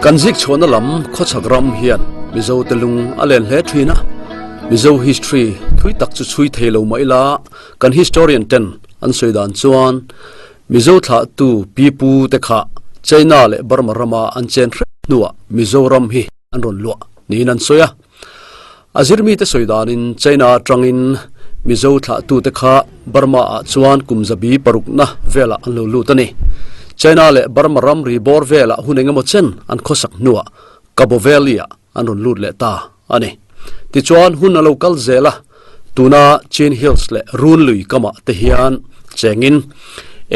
Kan zik chhuahna lam khawchhak ram hian Mizote lung a len hle thin a, Mizo history thui tak chu chhui thei lo mah ila kan historian ten an sawi dan chuan Mizo thlahtu pi pu te kha China leh Burma rama an chen hrep hnuah Mizoram hi an rawn luah niin an sawi a. A zirmite sawi danin China atangin Mizo thlahtute kha Burma ah chuan kum zabi parukna velah an lo lut a ni. China leh Burma ramri bawr velah hun engemaw chen an khawsak hnuah Cabo Valley ah an rawn lut leh ta a ni. Tichuan hun a lo kal zel a, tuna Chin Hills leh Runlui kamah te hian chengin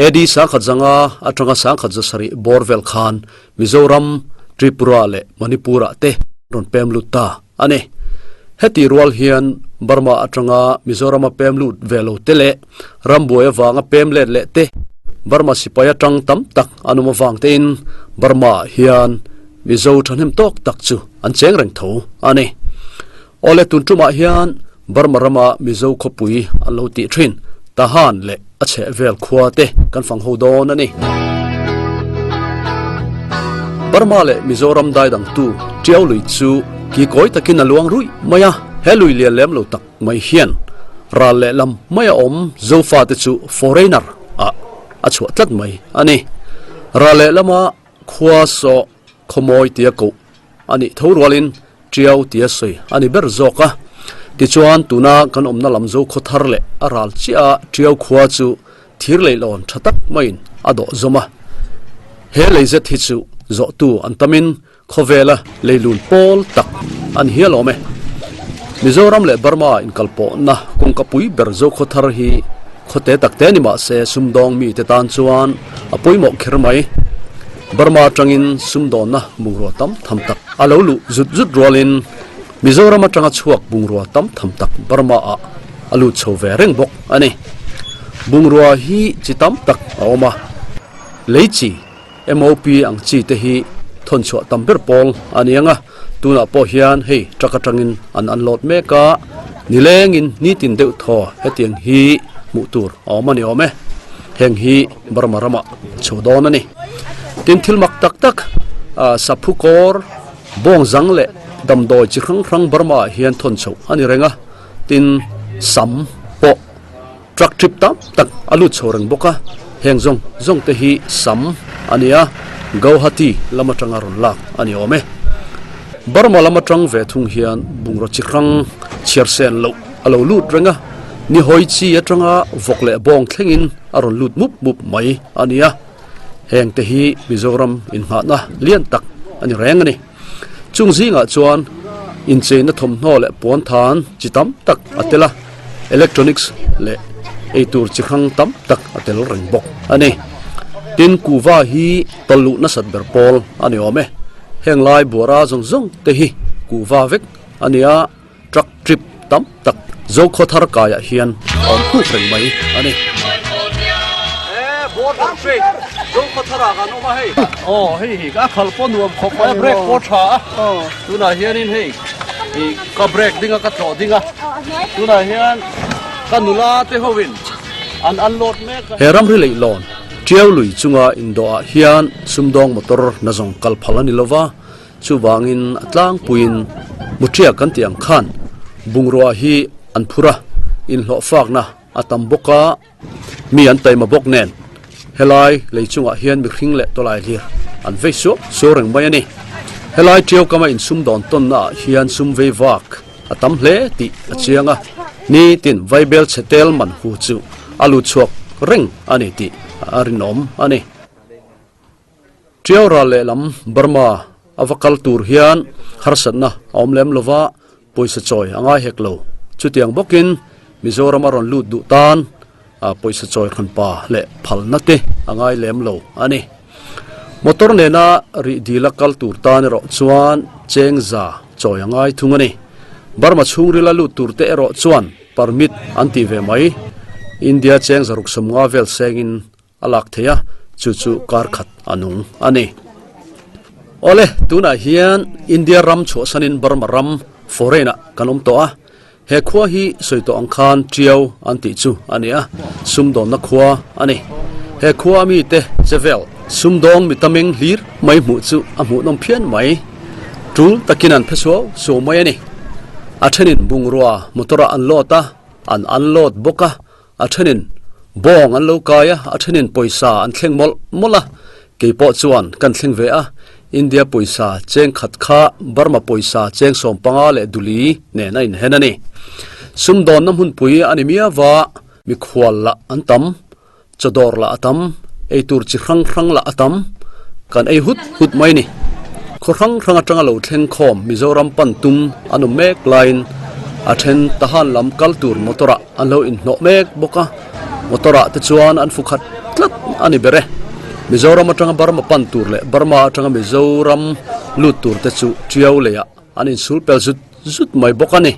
AD sangkhat zanga atanga sangkhat zasarih bawr vel khan Mizoram, Tripura leh Manipur-ah te rawn pem lut ta a ni. Heti rual hian Burma atanga Mizorama pem lut ve lo te leh rambuai avanga pem let leh te Burma sipai atang tam tak an awm avang tein Burma-ah hian Mizo thahnem tawk tak chu an cheng reng tho a ni. Awle tun tumah hian Burma rama Mizo khawpui an lo tih thin Tahan leh a chhehvel khua te kan fang ho dawn a ni. Burma leh Mizoram daidangtu Tiau lui chu kikawi takin a luang ruih mai a, he lui lian lem lo tak mai hian ral lehlam mai a awm Zofate chu foreigner ah a chhuah tlat mai a ni. Ral lehlama Khua saw khawmawi tia koh a nih tho rualin Tiau tia sawi a ni ber zawk a. Tichuan tuna kan awmna lam zo khaw thar leh a ral chiah a Tiau khua chu thir leihlawn tha tak maiin a dawh zawm a. He lei zet hi chu zawhtu an tamin khawvela leilun pawl tak a ni hial awm e. Mizoram leh Burma inkalpawhna kawngka pui ber Zokhaw thar hi khawte takte ni mah se sumdawng mite tan chuan a pawimawh kher mai. Burma atangin sumdawnna bungrua tam tham tak a lo luh zut zut rualin Mizoram atanga chhuak bungrua tam tham tak Burma ah a lut chho ve reng bawk a ni. Bungrua hi chi tam tak a awm a, lei chi. MOP ang chi te hi thawn chhuah tam ber pawl a ni ang a, tunah pawh hian hei truck atangin an unload mek a, nilengin nitin deuh thaw hetiang hi hmuh tur a awm a ni awm e, heng hi Burma ramah chho dawn a ni. Tin thil mak tak tak saphu kawr, bawng zang leh damdawi chi hrang hrang Burma ah hian thawn chhoh a ni reng a, tin sam pawh. Truck trip tam tak a lut chho reng bawk a, heng zawng zawng te hi sam a ni a, Gauhati lam atanga rawn lak a ni awm e. Burma lam atang ve thung hian bungraw chi hrang chhiar sen loh a lo lut reng a, ni hawi chi atanga vawk leh bawng thlengin a rawn lut mup mup mai a ni a, heng te hi Mizoram inngahna lian tak a ni reng a ni. Chung zingah chuan incheina thawmhnaw leh puan than chi tam tak a tel a, electronics leh eitur chi hrang tam tak a tel reng bawk a ni. Tin, kuhva hi tawlh luh nasat ber pawl a ni awm e. Heng lai buara zawng zawng te hi kuhva vek a ni a. Truck trip tam tak Zokhaw thar kaiah hian a awm hnuk reng mai a ni. He ramri leihlawn Tiau lui chunga indawhah hian sumdawng motor nazawng kal phal a ni lova. Chuvangin a tlangpuiin Muṭia kan tih ang khan bungrua hi an phur a, inhlawhfakna a tam bawk a, mi an taima bawk nen helai lei chungah hian mihring leh tawlai hlir an vei suau suau reng mai a ni. Helai ṭiau kama insumdawn tawnna ah hian sum vei vak a tam hle tih a chiang a, nitin vaibel chhe tel man hu chu a lut chhuak reng a ni tih a rinawm a ni. Tiau ral lehlam Burma a va kal tur hian harsatna a awm lem lova, pawisa chawi a ngai hek lo. Chutiang bawkin Mizoram a rawn lut duh tan pawisa chawi hranpa leh phalna te a ngai lem lo a ni. Motor nena rih dila kal tur tan erawh chuan cheng za chawi a ngai thung a ni. Burma chhungrila lut tur te erawh chuan permit an ti ve mai. India cheng zaruk sawmnga vel sengin A lak thei a, chu chu kar khat a nung a ni. Awle, tunah hian India ram chhuahsanin Burma ram foreign ah kan awm tawh a, he khua hi sawi tawh ang khan Tiau an tih chu a ni a, sumdawnna khua a ni. He khua mite chevel Sumdawng mi tameng hlir mai hmuh chu a hmuhnawm phian mai. Tul takin an phe suau suau mai a ni. A thenin bungrua motor ah an load a, an unload bawk a, a thenin bawng an lo kai a, a thenin pawisa an thleng mawlh mawlh a. Kei pawh chuan kan thleng ve a, India pawisa cheng khat kha Burma pawisa cheng 15 leh duli nen a inhen a ni. Sumdawnna hmunpui a ni miau a, mikhual lah an tam. Chawdawr lah a tam, eitur chi hrang hrang lah a tam, kan ei hut hut mai ni. Khaw hrang hrang atanga lo thleng khawm Mizoram pan tum an awm mek laiin a then Tahan lam kal tur motor ah an lo inhnawh mek bawk a, motor ah te chuan an fu khat tlat a ni ber e. Mizoram atanga Burma pan tur leh Burma atanga Mizoram lut tur te chu Tiau lei ah an insul pel zut zut mai bawk a ni.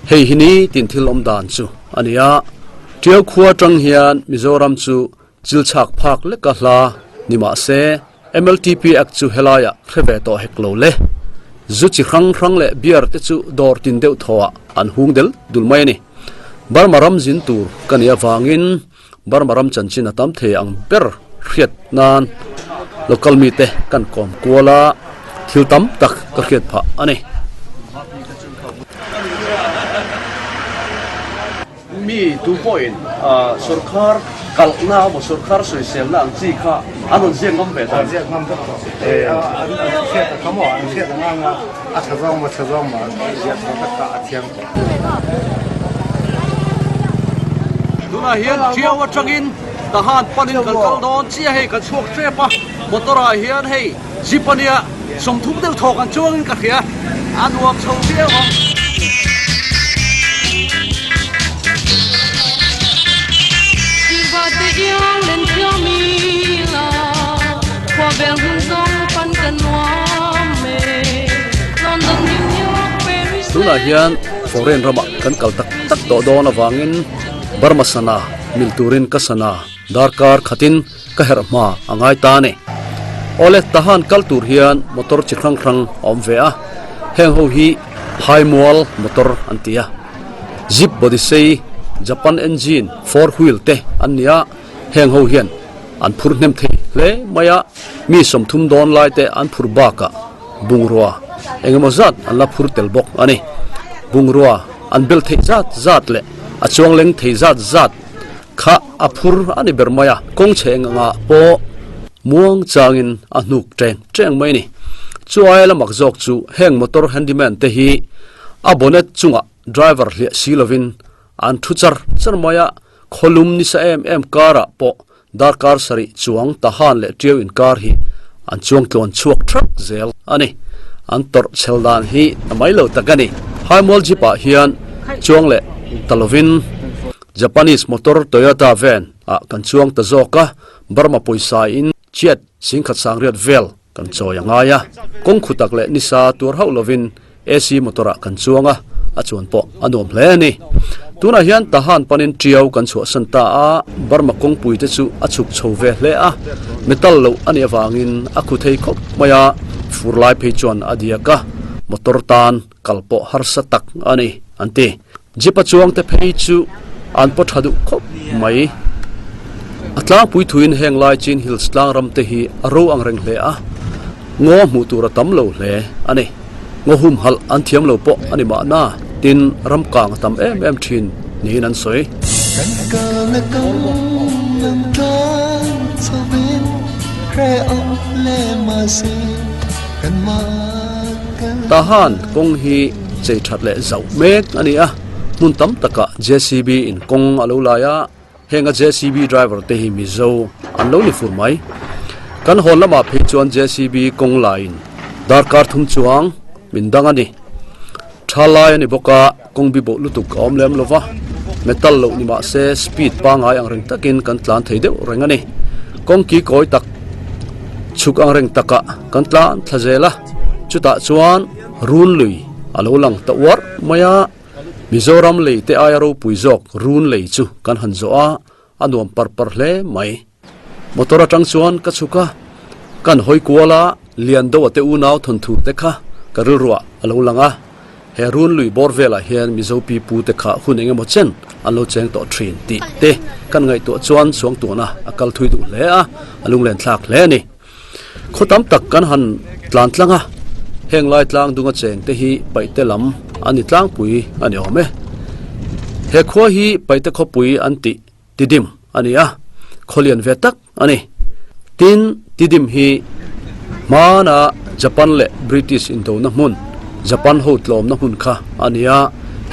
Hei hi ni tin thil awm dan chu a ni a, Tiau khua atang hian Mizoram chu chil chhak phak leka hla ni mah se MLTP Act chu helaiah hre ve tawh hek lo le. Zu chi hrang hrang leh beer te chu dawr tin deuh thawhah an hung del dul mai a ni. Burma ram zin tur ka nih avangin Burma ram chanchin a tam thei ang ber hriat nan local mite kan kawm kual a, thil tam tak ka hriat phah a ni. Mi tu pawhin sorkar kalhna emaw sorkar sawiselna ang chi kha an rawn ziak ngam ve ta. An ziak ngam vek tawh. An hriat a kha maw? An hriat ang ang a, a tha zawng maw tha zawng maw ziak tawh vek kha a thiang tawh. Tunah hian Tiau atangin Tahan panin kan kal dawn chiah hei kan chhuak tep a, motor ah hian hei jeep a nia 30 deuh thaw kan chuangin ka hria a nuam chho viau ang. Tunah hian foreign ramah kan kal tak tak tawh dawn avangin Burma sana mil turin ka sana darkar khatin ka herh hma a ngai ta a ni. Awle Tahan kal tur hian motor chi hrang hrang a awm ve a, heng ho hi Haimual motor an ti a. Jeep body sei Japan engine four wheel te an ni a, heng ho hian an phur hnem thei hle mai a, mi 30 dawn lai te an phur bakah bungrua eng emaw zat an la phur tel bawk a ni. Bungrua an bel theih zat zat leh a chuang leng thei zat zat kha a phur a ni ber mai a, kawng chhe eng angah pawh muang changin a hnuk teng teng mai a ni. Chu aia la mak zawk chu heng motor handyman te hi a bonnet chungah driver hliah si lovin an thu char char mai a, khawlum nisa em em karah pawh Darkar sarih chuang Tahan leh Tiau inkar hi an chuang tluan chhuak thak zel a ni. An tawrh chhel dan hi a mai lo tak a ni. Haimual Jeep ah hian chuang leh ta lovin Japanese motor Toyota van ah kan chuang ta zawk a, Burma pawisa in chiat singkhat sangriat vel kan chawi a ngai a. Kawng khu tak leh nisa tuar hauh lovin AC motor ah kan chuang a, a chuan pawh a nuam hle a ni. Tunah hian Tahan panin Tiau kan chhuahsan ta a, Burma kawngpui te chu a chhuk chho ve hle a, metal loh a nih avangin a khu thei khawp mai a, fur lai phei chuan a diak a, motor tan kal pawh harsa tak a ni, an ti. Jeep a chuang te phei chu an paw tha duh khawp mai. A tlangpui thuin heng lai Chin Hills tlang ram te hi a ro ang reng hle a, ngaw hmuh tur a tam lo hle a ni. Ngaw humhalh an thiam lo pawh a ni mahna, tin ram kang a tam em em thin niin an sawi. Kan kalna kawng ang tlang chhovin hrehawm hle mahse kan mah kan. Tahan kawng hi chei that leh zauh mek a ni a, hmun tam takah JCB in kawng a lo lai a, henga JCB driver te hi Mizo an lo ni fur mai. Kan hawn lamah phei chuan JCB kawng laiin darkar thum chuang min dang a ni. Tha lai a ni bawk a, kawng bi bawh lutuk a awm lem lo va, metal loh ni mah se speed pangngai ang reng takin kan tlan thei deuh reng a ni. Kawng ki kawi tak chhuk ang reng takah kan tlan thla zel a, chutah chuan Run lui a lo lang ta uar mai a, Mizoram lei te aia ropui zawk run lei chu kan han zawh a, a nuam par par hle mai. Motor atang chuan ka chhuk a, kan hawi kual a, Lian Doa te unau thawnthu te kha ka rilruah a lo lang a. He run lui bawr velah hian Mizo pi pu te kha hun eng emaw chen an lo cheng tawh thin tih te kan ngaihtuah chuan suangtuahna a kal thui duh hle a, a lunglen thlak hle a ni. Khaw tam tak kan han tlan tlang a, heng lai tlang dunga cheng te hi Paihte lam an ni tlangpui a ni awm e. He khua hi Paihte khawpui an tih Tidim a ni a, khaw lian ve tak a ni. Tin, Tidim hi hmana Japan leh British indona hmun, Japan ho tlawmna hmun kha a ni a.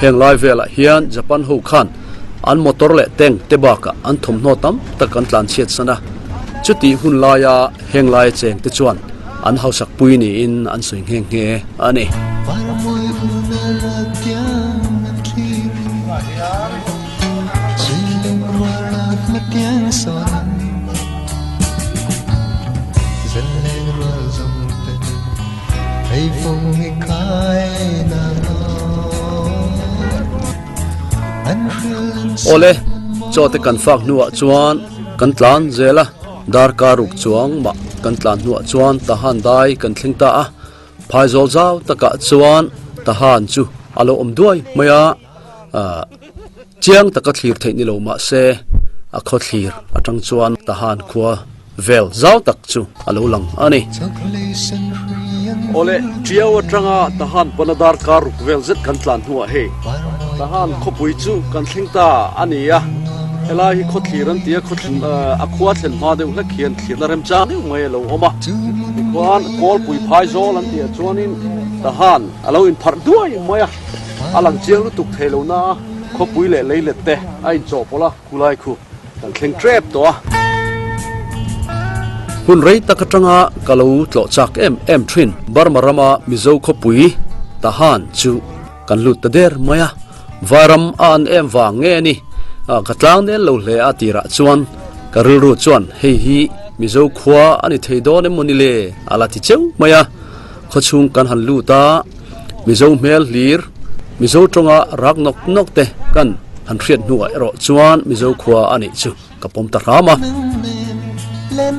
Heng lai velah hian Japan ho khan an motor leh tank te bakah an thawmhnaw tam tak an tlanchhiat san a. Chutih hun laia heng laia cheng te chuan an hausak pui niin an sawi nghe nghe a ni. Awle, chaw te kan fak hnuah chuan kan tlan zel a, darkar ruk chuang mah kan tlan hnuah chuan Tahan dai kan thleng ta a, phaizawl zau takah chuan Tahan chu a lo awm duai mai a. Chiang taka thlir theih ni lo mah se a khaw thlir atang chuan Tahan khua vel zau tak chu a lo lang a ni. Awle, Tiau atanga Tahan pana darkar ruk vel zet kan tlan hnuah hei Tahan khawpui chu kan thleng ta a ni a, helai hi khaw thlir an ti a, a khua thlen hma deuh hlek hian thlirna remchang deuh mai a lo awm a, tikhuan Kawlpui Phaizawl an tihah chuanin Tahan a lo inpharh duai mai a. A lang chiang lutuk thei lo na a, khawpui leh leilet te a inchawhpawlh a, khulai khu kan thleng tep tawh a. Hun rei tak atanga ka lo tlawh chak em em thin Burma rama Mizo khawpui Tahan chu kan lut ta der mai a, Vairam a an em vang nge ni ka tlang nel lo hle a tirah chuan ka rilru chuan hei hi Mizo khua a ni thei dawn em maw ni le a la ti cheu mai a, khawchhung kan han lut a. Mizo hmel hlir, Mizo tawnga rak nawk nawk te kan han hriat hnuah erawh chuan Mizo khua a nih chu ka pawm ta hram a.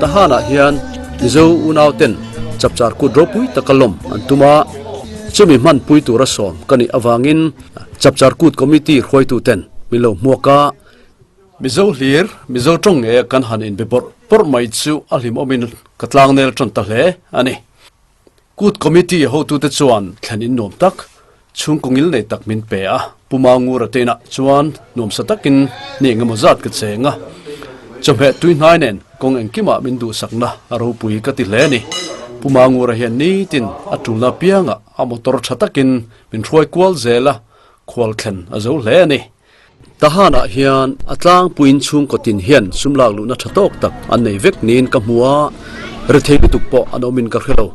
Tahanah hian Mizo unau ten chapchar kut ropui taka lawm an tum a, chumi hmanpui tura sawm ka nih avangin chapchar kut committee hruaitu ten min lo hmuak a. Mizo hlir, Mizo tawng nge kan han inbe bawrh bawrh mai chu a hlimawmin ka tlangnel tan ta hle a ni. Kut Committee hotute chuan thlen in nuam tak, chhungkaw ngil nei tak min pe a, Pu Mangura te inah chuan nuamsa takin ni engemaw zat ka cheng a, chawhmeh tui hnai nen kawng engkimah min duhsakna a ropui ka ti hle a ni. Pu Mangura hian nitin a tulna apiangah a motor tha takin min hruai kual zel a, khual thlen a zo hle a ni. Tahanah hian a tlangpuiin chhungkaw tin hian sum lak luhna tha tawk tak an nei vek niin ka hmu a, rethei lutuk pawh an awmin ka hre lo.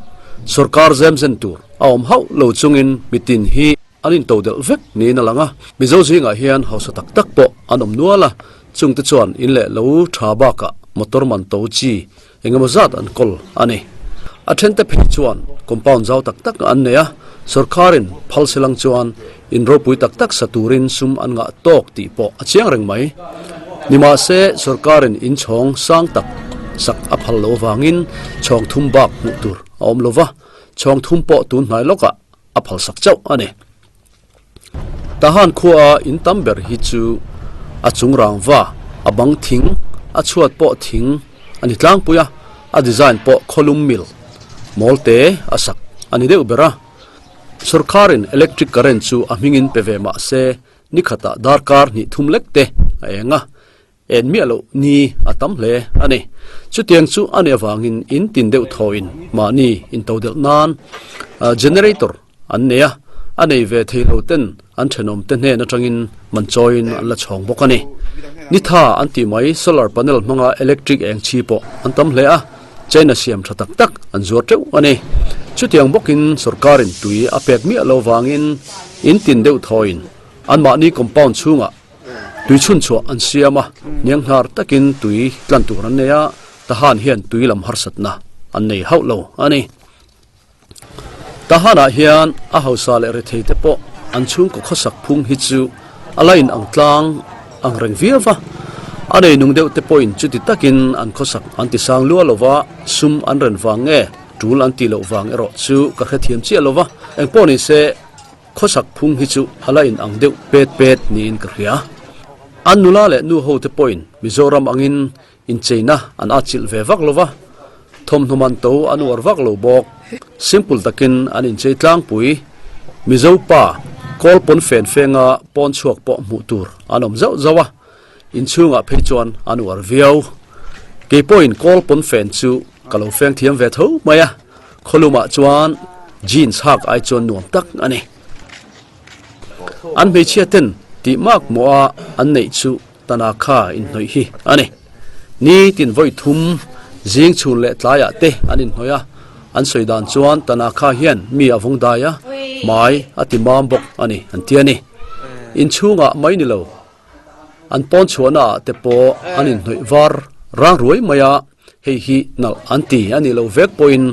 Sorkar zemzen tur a awm hauh lo chungin mitin hi an into delh vek niin a lang a, Mizo zingah hian hausa tak tak pawh an awm nual a, chungte chuan in leh lo tha bakah motor man to chi Engemaw zat an kawl a ni. A thente phei chuan compound zau tak tak an nei a, sorkarin phal silang chuan in ropui tak tak sa turin sum an ngah tawk tih pawh a chiang reng mai. Nimahse, sorkarin in chhawng sang tak sak a phal lo avangin chhawng thum bak hmuh tur a awm lo va, chhawng thum pawh tun hnai lawkah a phal sak chauh a ni. Tahan khua in tam ber hi chu a chung rangva, a bang thing, a chhuat pawh thing a ni tlangpui a, a design pawh khawlum mil mawl te a sak a ni deuh ber a. Sorkarin electric current chu a hmingin pe ve mah se nikhatah darkar hnih thum lek te a eng a, En miah loh ni a tam hle a ni. Chutiang chu a nih avangin in tin deuh thawhin mahni intodelh nan generator an nei a, a nei ve thei lo ten an thenawm te hnen atangin man chawiin an la chhawng bawk a ni. Ni tha an tih mai solar panel hmanga electric eng chhi pawh an tam hle a, China siam tha tak tak an zuar teuh a ni. Chutiang bawkin sorkarin tui a pek miah lo vangin in tin deuh thawhin anmahni compound chhungah Tui chhunchhuah an siam a, hnianghnar takin tui tlan tur an nei a, Tahan hian tui lam harsatna an nei hauh lo a ni. Tahanah hian a hausa leh rethei te pawh an chhungkaw khawsak phung hi chu a la in ang tlang ang reng viau va, a nei nung deuh te pawhin chuti takin an khawsak an ti sang lua lo va, sum an ren vang nge tul an tih loh vang erawh chu ka hrethiam chiah lo va, engpawh ni se. Khawsak phung hi chu a la in ang deuh pet pet niin ka hria. An nula leh nu ho te pawhin Mizoram angin incheina an atchilh ve vak lo va, thawmhnaw man to an uar vak lo bawk. Simple takin an inchei tlangpui. Mizo pa kawl pawn fen fenga pawn chhuak pawh hmuh tur an awm zauh zauh a, inchhungah phei chuan an uar viau. Kei pawhin kawl pawn fen chu ka lo feng thiam ve tho mai a, khawlumah chuan jeans hak ai chuan nuam tak a ni. An hmeichhia ten tih mak mawha an neih chu Tanakha inhnawih hi a ni. Ni tin vawi thum zing chhun leh tlaiah te an inhnawih a, an sawi dan chuan Tanakha hian mi a vawng dai a, hmai a ti mam bawk a ni an ti a ni. Inchhungah mai ni lo, an pawn chhuahna ah te pawh an inhnawih var rang ruai mai a, Hei hi nalh an ti a nih loh vek pawhin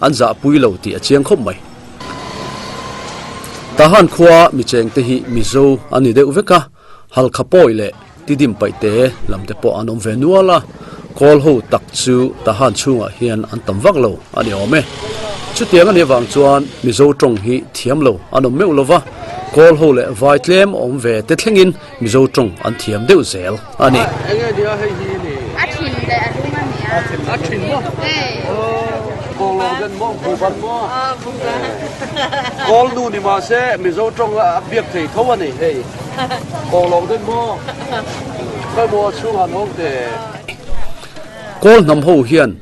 an zahpui lo tih a chiang khawp mai. Tahan khua mi chengte hi Mizo an ni deuh vek a, Halkha pawi leh Tidim paihte lam te pawh an awm ve nual a, Kawl ho tak chu Tahan chhungah hian an tam vak lo a ni awm e. Chutiang a nih avang chuan Mizo tawng hi thiam lo an awm meuh lo va, Kawl ho leh vai tlem awm ve te thlengin Mizo tawng an thiam deuh zel a ni. A thin leh a lung a ni a. A thin maw? Kawlawng den maw? Buban maw? Kawl nu ni mahse Mizo tawng a biak thei tho a ni hei. Kawlawng den maw? Khawi maw a chhung han hawng teh. Kawl hnam ho hian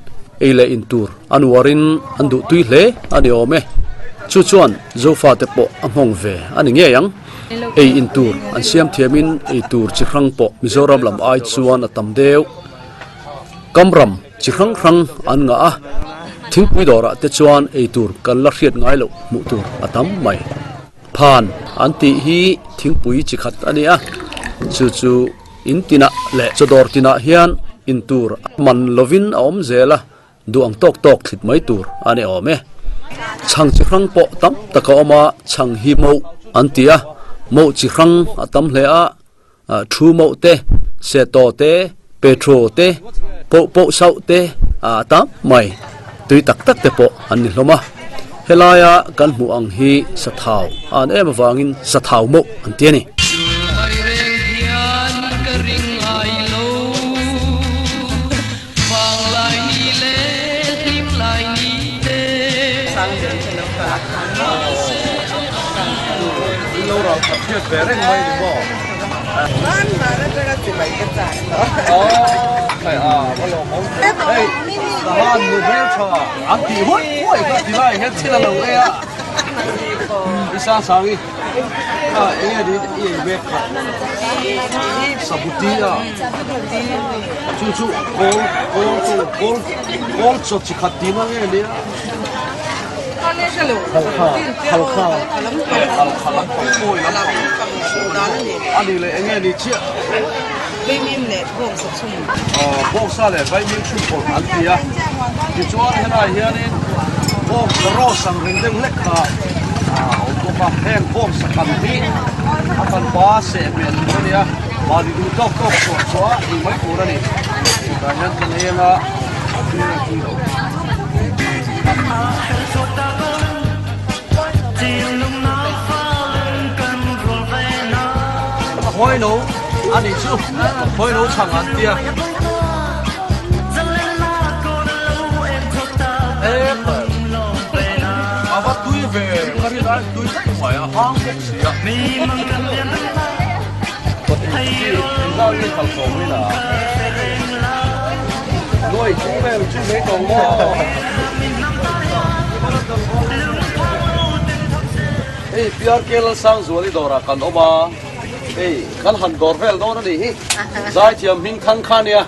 ei leh in tur an uarin an duh tui hle a ni awm e. Chu chuan Zofate pawh a nghawng ve a ni ngei ang. Ei in tur an siam thiamin ei tur chi hrang pawh Mizoram lam ai chuan a tam deuh. Kamram chi hrang hrang an ngah a, thingpui dawrah te chuan ei tur kan la hriat ngai loh hmuh tur a tam mai. Phan an tih hi thingpui chi khat a ni a, chu chu in tinah leh chawdawr tinah hian in tur man lovin a awm zel a, Duh ang tawk tawk thlit mai tur a ni awm e. Chhang chi hrang pawh tam tak a awm a, chhang hi mauh an ti a, mauh chi hrang a tam hle a, thu mauh te, setaw te, petro te, poh poh sauh te a tam mai, tui tak tak te pawh an ni hlawm a. Helaia kan hmuh ang hi sathau a an em avangin sathau mauh an ti a ni. Chu chu kawl kawl chu kawl kawl chaw chi khat tih mang nge nia halkha halkha halkha lampang pawi lampang a ni leh enge ni chiah vaimim leh bawngsa chhum aw bawngsa leh vaimim chhum pawlh an ti a tichuan helai hianin bawngsa rawh ang reng deuh hlek kha a awm bawk a heng bawngsa kan hi a kan pa seh hmel tur a nia. Mahni duh tawk tawk chhuah chhuah a ei mai tur a ni. Tah hian kan eng a, a tui nge tui lo. Khawi no a nih chu, khawi no chhang an tia. A va tui ve, ka rin ai tui daih mai a hang bawk si a. Hei PRK Lalsangzuali dawrah kan awm a, hei kan han dawr vel dawn a nih hi, zaithiam hming thang kha ania.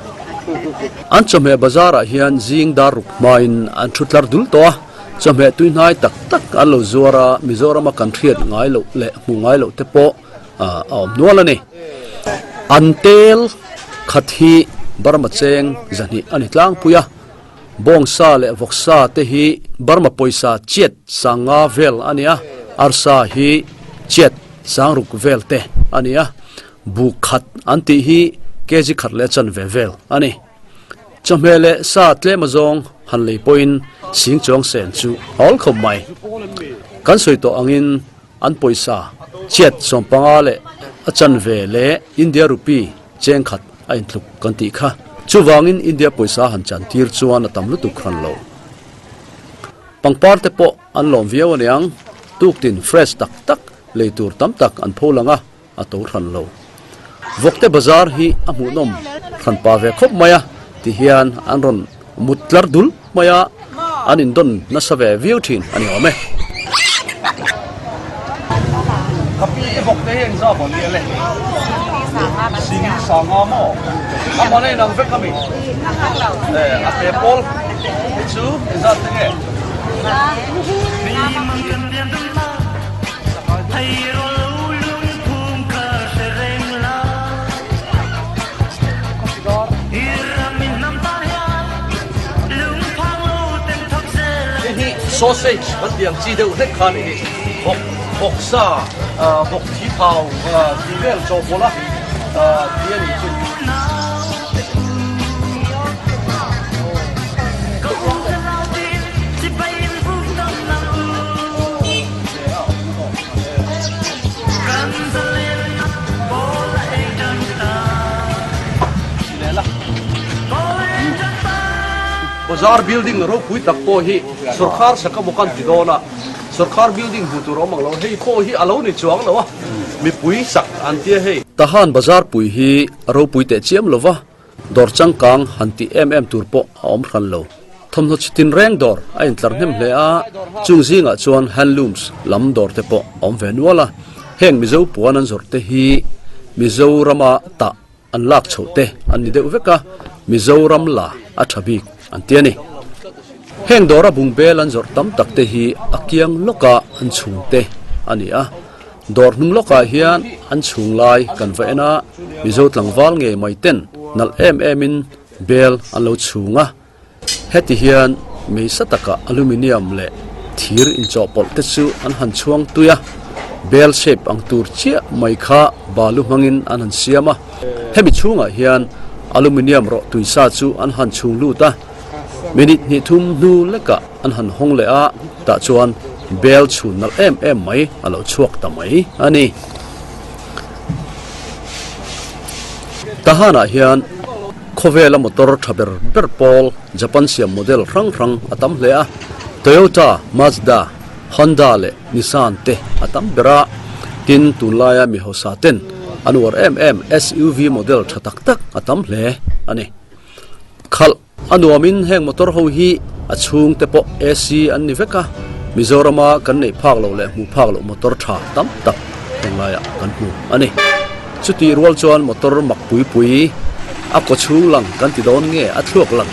An chawhmeh bazar ah hian zing dar ruk hmain an thu tlar dul tawh a, chawhmeh tuihnai tak tak an lo zuar a, Mizorama kan hriat ngai loh leh hmuh ngai loh te pawh a awm nual a ni. An tel khat hi Burma cheng zahnih a ni tlangpui a, bawngsa leh vawksa te hi Burma pawisa chiat sanga vel a ni a, arsa hi chiat sangruk vel te a ni a, buk khat an tih hi kg khat leh chanve vel a ni. Chawhmeh leh sa tlem azawng han lei pawhin sing chuang sen chu a awl khawp mai. Kan sawi tawh angin. An pawisa chiat 15 leh a chanve leh India rupee cheng khat a intluk kan tih kha. Chuvangin India pawisa han chan tir chuan a tam lutuk hran lo. Pangpar te pawh an lawm viau aniang, tuktin fresh tak tak lei tur tam tak an pho lang a, a to hran lo. Vawkte bazar hi a hmuhnawm hran pa ve khawp mai a ti hian an rawn mut tlar dul mai a, an indawn nasa ve viau thin a ni awm e. Ka pi i vawkte hi engzah maw ni le? Sing sanga maw? A hman a inang vek a mi? A te pawl hi chu engzat te nge? Hei hi sausage kan tih ang chi deuh hlek kha a ni hi. Vawk vawk sa vawk thi thau tih vel chawhpawlh a ti a nih chu. Bazar building ropui tak pawh hi sorkar sak emaw kan ti dawn a, sorkar building hmuh tur awm ang lo, hei pawh hi a lo ni chuang lo a, mipui sak an tia hei. Tahan bazar pui hi a ropui teh chiam lo va, Dawr changkang han tih em em tur pawh a awm hran lo. Thawmhnaw chi tin reng dawr a intlar hnem hle a, chung zingah chuan handlooms lam dawr te pawh a awm ve nual a. Heng Mizo puan an zawrh te hi Mizorama tah an lak chhoh te an ni deuh vek a, Mizoram la a tha bik an ti a ni. Heng dawra bungbel an zawrh tam tak te hi a kiang lawka an chhung te a ni a. Dawr hnung lawkah hian an chhung lai kan va en a, Mizo tlangval ngei mai ten nalh em em in bel an lo chhung a, heti hian meisa takah aluminium leh thir inchawhpawlh te chu an han chhuang tui a, bel shape ang tur chiah mai kha balu hmangin an han siam a, hemi chhungah hian aluminium rawh tuisa chu an han chhung lut a, minute hnih thum hnu lekah an han hawng leh a, tah chuan bel chhun nalh em em mai a lo chhuak ta mai a ni. Tahanah hian khawvela motor tha ber ber pawl Japan siam model hrang hrang a tam hle a, Toyota, Mazda, Honda leh Nissan te a tam ber a, tin tunlaia mi hausa ten an uar em em SUV model tha tak tak a tam hle a ni. Khalh A nuamin heng motor ho hi a chhungte pawh AC an ni vek a, Mizorama kan neih phak loh leh hmuh phak loh motor tha tam tak henglaiah kan hmu a ni. Chutih rual chuan motor mak pui pui a kaw chhung lang kan ti dawn nge a thluak lang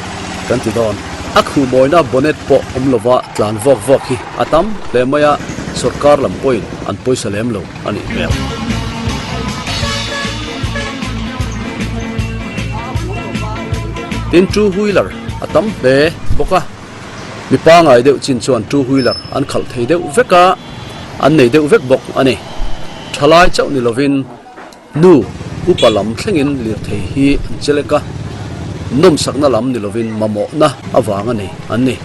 kan ti dawn. A khuhmawina bonnet pawh awm lova tlan vawk vawk hi a tam hle mai a, sorkar lam pawhin an pawisa lem lo a nih hmel. Tin two wheeler a tam hle bawk a, mi pangai deuh chin chuan two wheeler an khalh thei deuh vek a, an nei deuh vek bawk a ni. Thalai chauh ni lovin nu upa lam thlengin lirthei hi an che lek a, nawmsakna lam ni lovin mamawhna avang a nei an ni.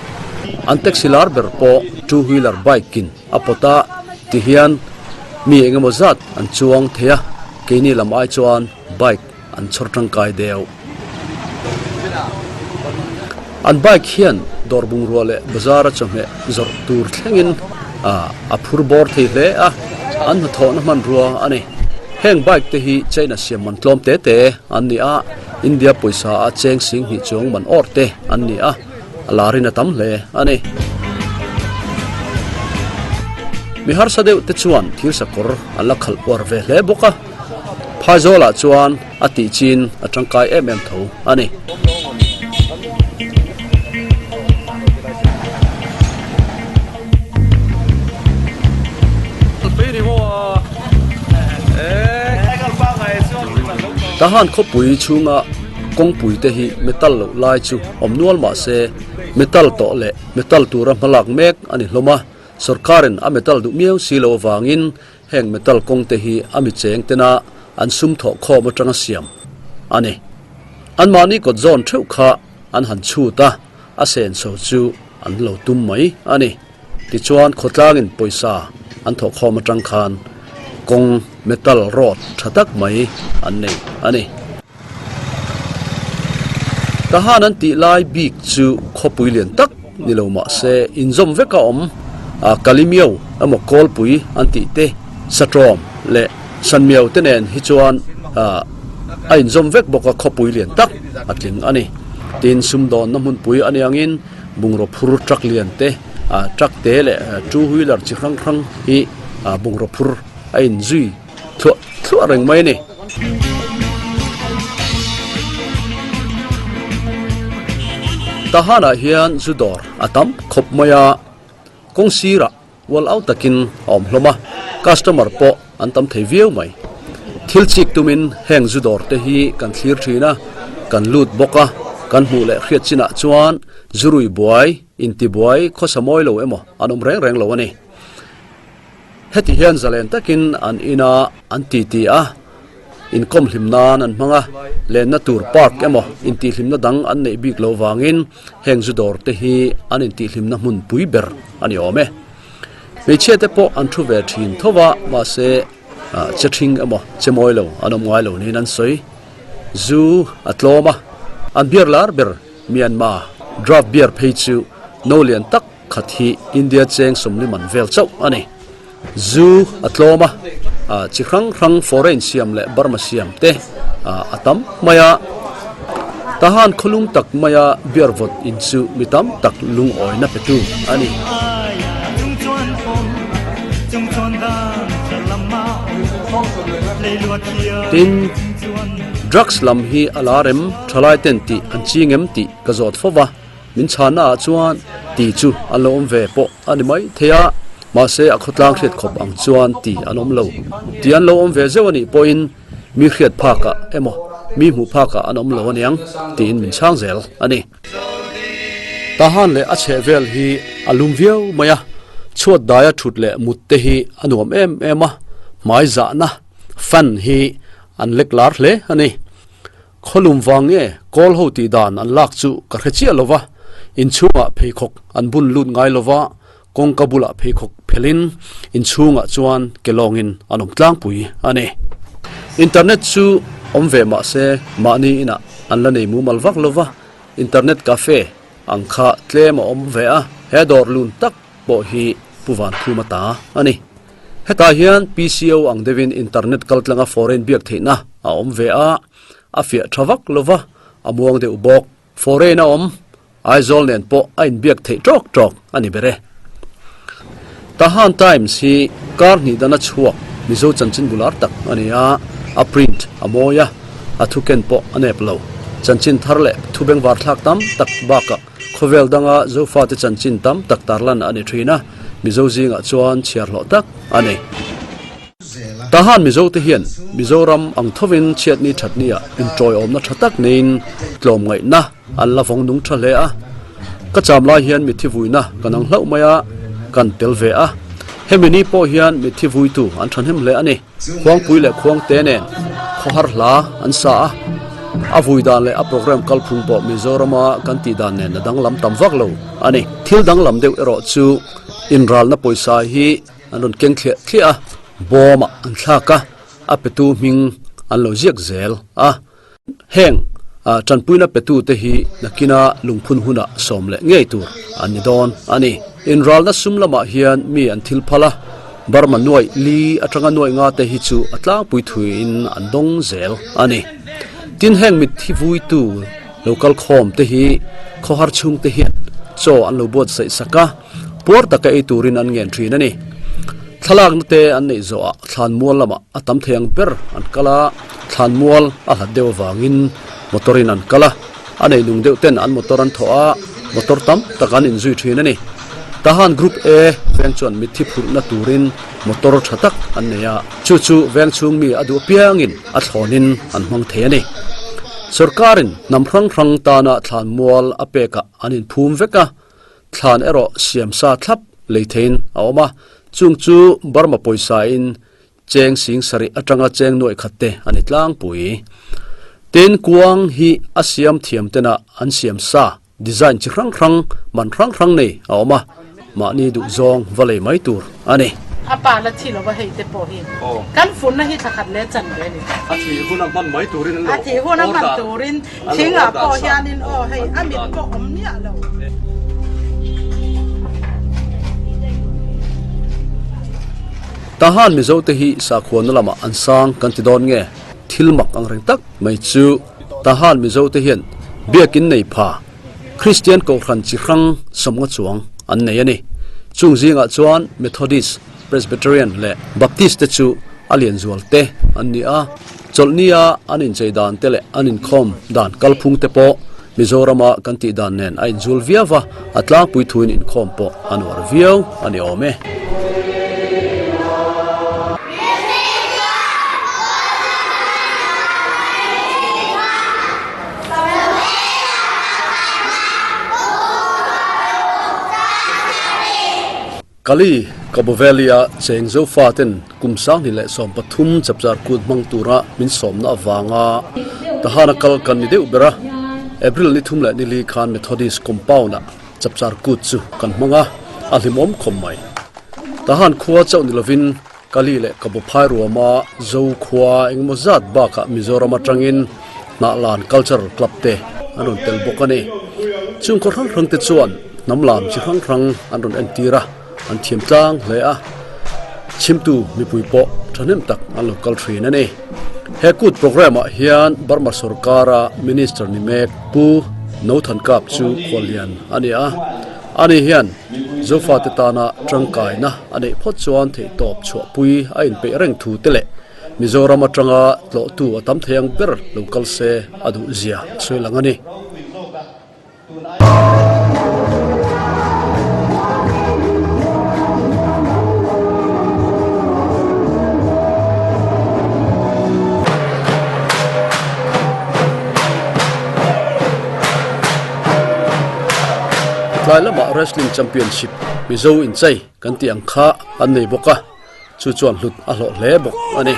An taxi lar ber pawh two wheeler bike in a pawt a tihian mi engemaw zat an chuang thei a, keini lam ai chuan bike an chhawr tangkai deuh. An bike hian dawr bungrua leh bazar a chawhmeh zawrh tur thlengin a phur bawr thei hle a, an hnathawhna hmanrua a ni. Heng bike te hi China siam man tlawm te te an ni a, India pawisa a cheng sing hnih chuang man awr te an ni a, a larin a tam hle a ni. Mi harsa deuh te chuan thil sakawr an la khalh uar ve hle bawk a. Phaizawlah chuan a tih chin a tangkai em em tho a ni. Tahan khawpui chhunga kawngpui te hi metal loh lai chu awm nual mah se metal tawh leh metal tura hmalak mek a ni hlawm a, sorkarin a metal duh miau si lo avangin Heng metal kawng te hi a mi cheng tena an sum thawh khawm atanga siam a ni. Anmahni kawt zawn theuh kha an han chhut a, a senso chu an lo tum mai a ni. Tichuan khawtlangin pawisa an thawhkhawm atang khan kawng metal road tha tak mai an nei a ni. Tahan an tih lai bik chu khawpui lian tak ni lo mah se inzawm vek a awm a, Kalimiau emaw Kawlpui an tih te Satrawm leh Sanmiau te nen hi chuan a inzawm vek bawk a, khawpui lian tak a tling a ni. Tin, sumdawnna hmunpui a niangin bungraw phur truck lian te, truck te leh two wheeler chi hrang hrang hi bungraw phur a inzui thluah thluah reng mai a ni. Tahanah hian zu dawr a tam khawp mai a, kawng sirah ual au takin a awm hlawm a, customer pawh an tam thei viau mai. Thil chik tumin heng zu dawr te hi kan thlir thin a, kan lut bawk a, kan hmuh leh hriat chinah chuan zu rui buai, intibuai, khawsa mawi lo emaw an awm reng reng lo a ni. Heti hian zalen takin an ina an titi a, inkawm hlim nan an hmang a, lenna tur park emaw intihhlimna dang an neih bik lo vangin heng zu dawr te hi an intihhlimna hmun pui ber a ni awm e. Hmeichhia te pawh an thu ve thin tho va, mahse che thing emaw che mawi lo an awm ngai lo niin an sawi. Zu a tlawm a, an beer lar ber Myanmar draft beer phei chu no lian tak Khat hi India cheng sawmli man vel chauh a ni. Zu a tlawm a, chi hrang hrang foreign siam leh Burma siam te a tam mai a. Tahan khawlum tak maia beer vawt in chu mi tam tak lungawina petu a ni. Tin, drugs lam hi a la rem thalai ten tih an ching em tih ka zawt fo va. Min chhanna ah chuan ti chu an lo awm ve pawh a ni mai thei a, mahse a khawtlang hriat khawp ang chuan ti an awm lo. Ti an lo awm ve zeuh a nih pawhin mi hriat phakah emaw mi hmuh phakah an awm lo aniang tiin min chhang zel a ni. Tahan leh a chheh vel hi a lum viau mai a, chhuat daia thut leh mut te hi a nuam em em a, hmai zahna fan hi an lek lar hle a ni. Khawlum vang nge kawl ho tih dan an lak chu ka hre chiah lo va, inchhungah pheikhawk an bun lut ngai lo va, kawngka bulah pheikhawk phelhin inchhungah chuan ke lawngin an awm tlangpui a ni. Internet chu awm ve mah se mahni inah an la nei mumal vak lo va, internet cafe ang kha tlem a awm ve a, he dawr lun tak pawh hi Pu Vankhuma ta a ni. Hetah hian PCO ang deuhin internet kaltlanga foreign biak theihna a awm ve a, a fiah tha vak lo va, a muang deuh bawk. Foreign a awm, Aizawl nen pawh a inbiak theih tawk tawk a ni ber e. Tahan Times hi kar hnih dana chhuak Mizo chanchin bular tak a ni a, a print a mawi a, a thuken pawh a nep lo. Chanchin thar leh thu bengvar thlak tam tak bakah Khawvel danga Zofate chanchin tam tak tarlan a ni thin a, Mizo zingah chuan chhiar hlawh tak a ni. Tahan Mizote hian Mizoram ang thovin chhiatni thatnia intawiawmna tha tak neiin tlawmngaihna an la vawng nung tha hle a. Ka cham lai hian mitthi vuina kan ang hlauh mai a, kan tel ve a. Hemi ni pawh hian mitthi vuitu an thahnem hle a ni. Khuangpui leh Khuangte nen khawhar hla an sa a, a vui dan leh a programme kalphung pawh Mizorama kan tih dan nen a danglam tam vak lo a ni. Thil danglam deuh erawh chu inralna pawisa hi an rawn keng thliah thliah a, bawmah an thlak a, a petu hming an lo ziak zel a. Heng tanpuina petute hi nakina lungphun hunah sawm leh ngei tur an ni dawn a ni. Inralna sum lamah hian mi an thil phal a, Burma nuaih li atanga nuaih nga te hi chu a tlangpui thuiin an dawng zel a ni. Tin heng mitthi vuitu lo kal khawm te hi khawhar chhungte hian chaw an lo buatsaih sak a, puar taka ei turin an ngen thin a ni. Thlalakna te an neih zawhah thlanmual lamah a tam thei ang ber an kal a, thlanmual a hlat deuh avangin motor in an kal a, a nei nung deuh ten an motor an thawh a, motor tam tak an inzui thin a ni. Tahan Group A veng chuan mitthi phurhna turin motor tha tak an nei a, chu chu veng chhung mi a duh apiangin a thlawnin an hmang thei a ni. Sorkarin hnam hrang hrang tana thlanmual a pekah an inphum vek a, Thlan erawh siam sa thlap lei theiin a awm a, chung chu Burma pawisa in cheng sing sarih atanga cheng nuaih khat te a ni tlangpui. Tin, kuang hi a siam thiam tena an siam sa design chi hrang hrang, man hrang hrang nei a awm a, mahni duhzawng va lei mai tur a ni. A pa la thi lova hei te pawh hi kan funna hi thla khat leh chan ve a ni. A thih hun a hman mai turin an lo A thih hun a hman turin thingah pawh hianin aw hei a mit pawh awm miah lo. Tahan Mizo te hi sakhuana lamah an sang kan ti dawn nge? Thil mak ang reng tak mai chu Tahan Mizo te hian biakin nei pha Kristian Kohhran chi hrang sawmnga chuang an nei a ni. Chung zingah chuan Methodist, Presbyterian leh Baptist te chu a lian zual te an ni a. Chawlhnia an inchei dan te leh an inkhawm dan kalphung te pawh Mizorama kan tih dan nen a inzul viau va, a tlangpui thuin inkhawm pawh a nuar viau a ni awm e. Kali, Cabo Valley-a cheng Zofa ten kum 2013 chapchar kut hmang tura min sawmna avanga Tahana kal kan ni deuh ber a. April ni thum leh ni li khan Methodist compound-ah chapchar kut chu kan hmang a, a hlimawm khawm mai. Tahan khua chauh ni lovin Kali leh Cabo Phai ruama Zo khua engemaw zat bakah Mizoram atangin Hnahlan Cultural Club te an rawn tel bawk a ni. Chung khaw hrang hrang te chuan hnam lam chi hrang hrang an rawn entir a, an thiam tlang hle a. Chhimtu mipui pawh thahnem tak an lo kal thin a ni. He kut programme ah hian Burma sorkara Minister ni mek Pu Nothan Kap chu khuallian a ni a. Ani hian Zofate tana tangkaina a neih phawt chuan theihtawp chhuahpui a inpeih reng thu te leh Mizoram atanga tlawhtu a tam thei ang ber lo kal se a duh zia a sawi lang a ni. Tlai lamah Wrestling Championship Mizo inchei kan tih ang kha an nei bawk a. Chu chuan hlut a hlawh hle bawk a ni.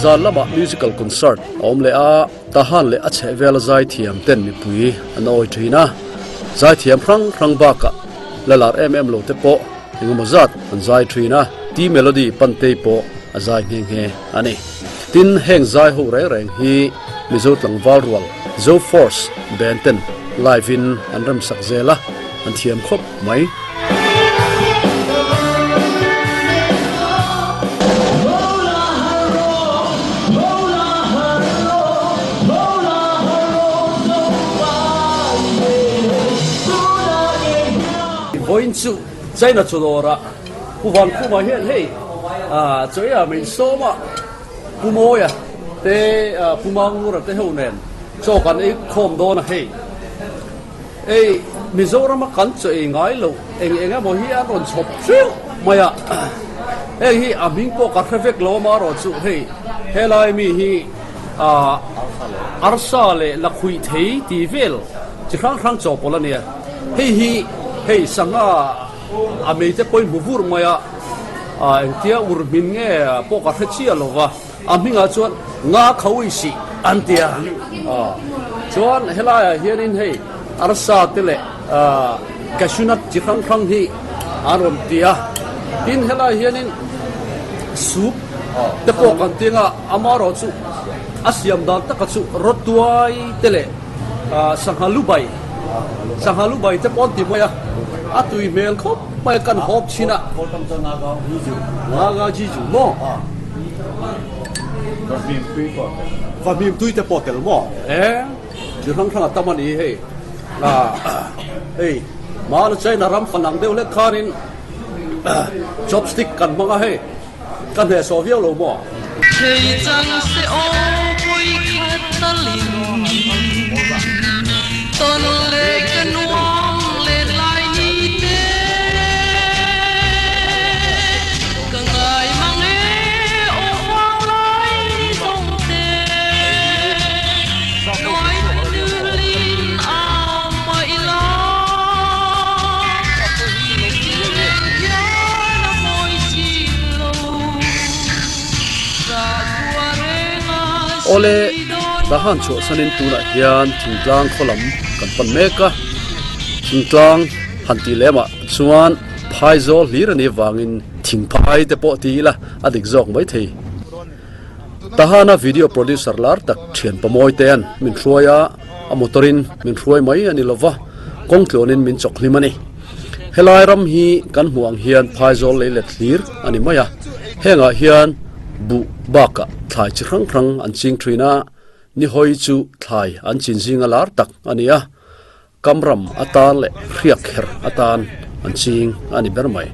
Zan lamah musical concert a awm leh a, Tahan leh a chhehvela zaithiam ten mipui an awi thin a, zaithiam hrang hrang bakah la lar em em lo te pawh engemaw zat an zai thin a, T Melody Pantei pawh a zai nghe nghe a ni. Tin, heng zai ho reng reng hi Mizo tlangval rual Zo Force band ten live in an remsak zel a, an thiam khawp mai. Vawiin chu China chawdawrah Pu Vankhuma hian hei chawiah min sawm a, Pu Mawia te Pu Mangura te ho nen chaw kan ei khawm dawn a hei. Ei Mizorama kan chaw ei ngai loh eng eng emaw hi an rawn chhawp theuh mai a, heng hi a hming pawh ka hre vek lo amaherawh chu hei helai mi hi arsa leh lakhuih thei tih vel chi hrang hrang chaw pawlh a nia, hei hi hei sangha a mei te pawhin hmu vur mai a, engtia ur hmin nge pawh ka hre chiah lo va. A hmingah chuan Nga Khawi Sih an ti a. Chuan helaiah hianin hei arsa te leh cashew nut chi hrang hrang hi an rawn ti a. Tin helaiah hianin soup te pawh kan ti anga amaherawhchu A siam dan taka chu rawtuai te leh sangha lubai, sangha lubai te pawh an ti mai a, a tui hmel khawp mai a kan hawp chhin a. Naga Jiju maw? Vahmim tui te pawh tel maw? E, chi hrang hrang a tam a ni hei. Hei, Hmana China ram fanang deuh hlek khanin chopstick kan hmang a hei. Ka hnehsawh viau lo maw? Thei chang se aw pawi khat talin Tawn leh ka nuam len lai ni te Ka ngai mang e aw vang lai ni zawng te Nuai tulin a mah ila Thil nen hian a mawi chin lo Zahkhua reng a Awle, si dawn Dahan chhuahsanin tunah hian thingtlang khaw lam kan pan mek a. Thingtlang han tih lemah chuan phaizawl hlir a nih avangin thingphai te pawh ti ila a dik zawk maithei. Tahana video producer lar tak thian pamawi te an min hruai a, a motor in min hruai mai a ni lova, kawng tluanin min chawk hlim a ni. Helai ram hi kan hmuh ang hian phaizawl lei let hlir a ni mai a, hengah hian buh bakah thlai chi hrang hrang an ching thin a, nihawi chu thlai an chin zinga lar tak a ni a, Kamram atan leh hriak kher atan an ching a ni ber mai.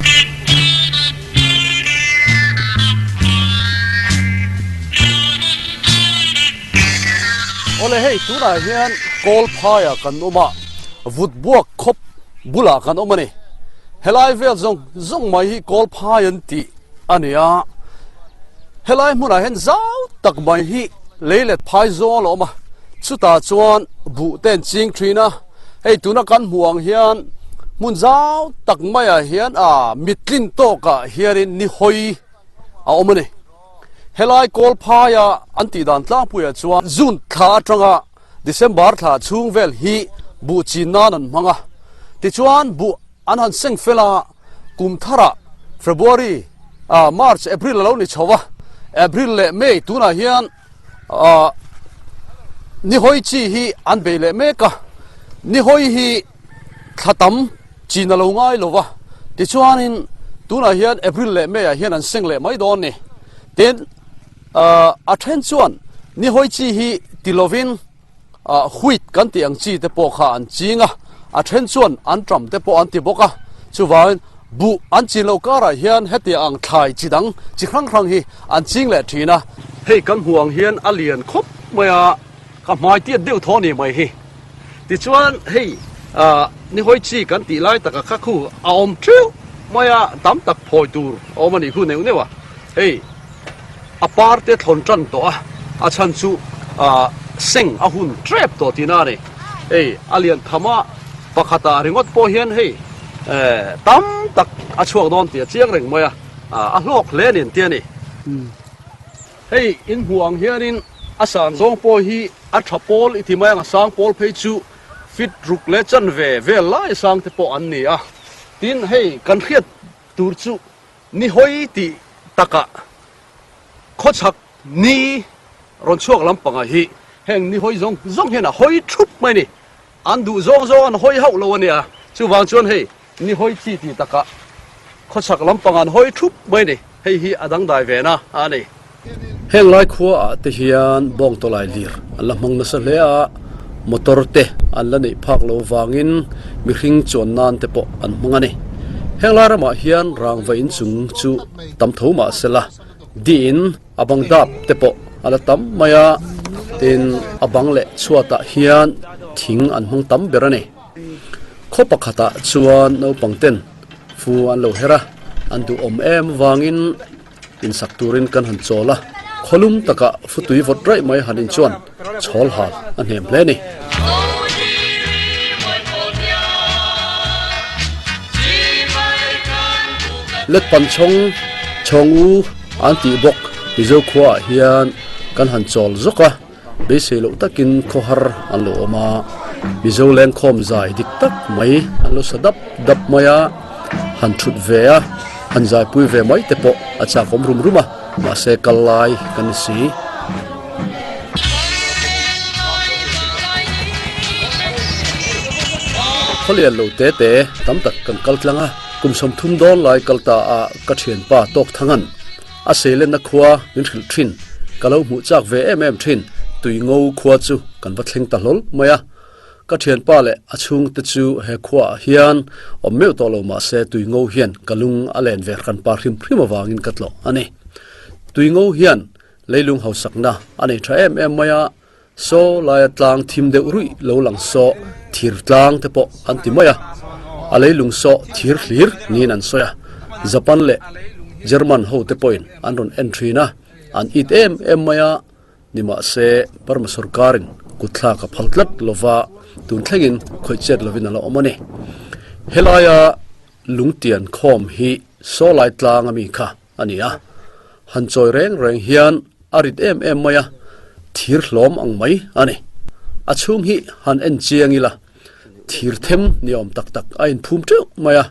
Awle hei tunah hian kawl phaiah kan awm a, vut buak khawp bulah kan awm a ni. Helai vel zawng zawng mai hi kawl phai an tih a ni a, helai hmunah hian zau tak mai hi lei let phai zawl a awm a, chutah chuan buh te an ching thin a, hei tuna kan hmuh ang hian hmun zau tak maiah hian ah mittlin tawkah hianin ni hawi a awm a ni. Helai kawl phaia an tih dan tlangpuiah chuan June thla atanga December thla chhung vel hi buh chin nan an hmang a, tichuan buh an han seng fel a, Kum tharah February, March, April a lo ni chho a, April leh May tunah hian nihawi chi hi an bei leh mek a, nihawi hi thla tam chin a lo ngai lo va, tichuanin tunah hian April leh May ah hian an seng leh mai dawn ni. Tin, a then chuan nihawi chi hi ti lovin, Wheat kan tih ang chi te pawh kha an ching a, a then chuan an ṭam te pawh an ti bawk a, chuvangin buh an chin loh karah hian hetiang ang thlai chi dang chi hrang hrang hi an ching leh ṭhin a. Hei kan hmuh ang hian a lian khawp mai a, ka hmai tiat deuh thaw ni mai hi. Tichuan hei nihawi chi kan tih lai taka kha khu a awm ṭeuh mai a, tam tak phawi tur a awm a nih khu neuh neuh a, hei. A par te thlawn tan tawh a, a chhan chu ah seng a hun tep tawh tihna a ni. Hei a lian tham a, pakhatah ringawt pawh hian hei eh tam tak a chhuak dawn tih a chiang reng mai a, a hlawk hle a ni an ti a ni. Hei in hmuh ang hianin a san zawng pawh hi a tha pawl i ti mai ang, a sang pawl phei chu fit ruk leh chanve vel lai sang te pawh an ni a. Tin hei kan hriat tur chu Ni hawi tih takah khawchhak ni rawn chhuak lampangah hi heng ni hawi zawng zawng hian a hawi thup mai a ni. An duh zawng zawng an hawi hauh lo a nia. Chuvang chuan hei ni hawi chi tih takah khawchhak lampangah an hawi thup mai a ni. Hei hi a dangdai ve na a ni. Heng lai khuaah te hian bawng tawlai lir an la hmang nasa hle a, motor te an la neih phak lo vangin mihring chuan nan te pawh an hmang a ni. Heng lai ramah hian rangva inchung chu tam tho mah sela, diin a bang dap te pawh a la tam mai a, tin a bang leh chhuatah hian thing an hmang tam ber a ni. Khaw pakhatah chuan naupang ten fu an lo her a, an duhawm em vangin Insak turin kan han chawl a, khawlum takah futui vawt raih mai han inchuan chhawl hal a hnem hle a ni. Letpan chhawng chhawng u an tih bawk Mizo khuaah hian kan han chawl zawk a, beisei loh takin khawhar an lo awm a, Mizo lengkhawm zai dik tak mai an lo sa dap dap mai a, han thut ve a, han zaipui ve mai te pawh a chakawm rum rum a, mahse kal lai kan ni si. Khawlian lo te te tam tak kan kal tlang a, kum 30 dawn lai kal ta a ka thianpa tawk thangan a seilenna khua min hrilh thin, ka lo hmuh chak ve em em thin, tui ngo khua chu kan va thleng ta hlawl mai a. Ka thianpa leh a chhungte chu he khuaah hian awm meuh tawh lo mah se tui ngo hian ka lung a len ve hran pa hrim hrim avangin ka tlawh a ni. Tui ngo hian leilung hausakna a nei tha em em mai a, Saw laia tlang thim deuh ruih lo lang saw thir tlang te pawh an ti mai a, a leilung saw thir hlir niin an sawi a, Japan leh German ho te pawhin an rawn en thin a, an it em em mai a, nimahse Burma sorkarin kutthlak a phal tlat lova tun thlengin khawih chet lovin a la awm a ni. Helaia lungtian khawm hi saw lai tlang ami kha a ni a, han chawi reng reng hian a rit em em mai a, thir hlawm ang mai a ni. A chhung hi han en chiang ila, thir them ni awm tak tak a inphum teuh mai a,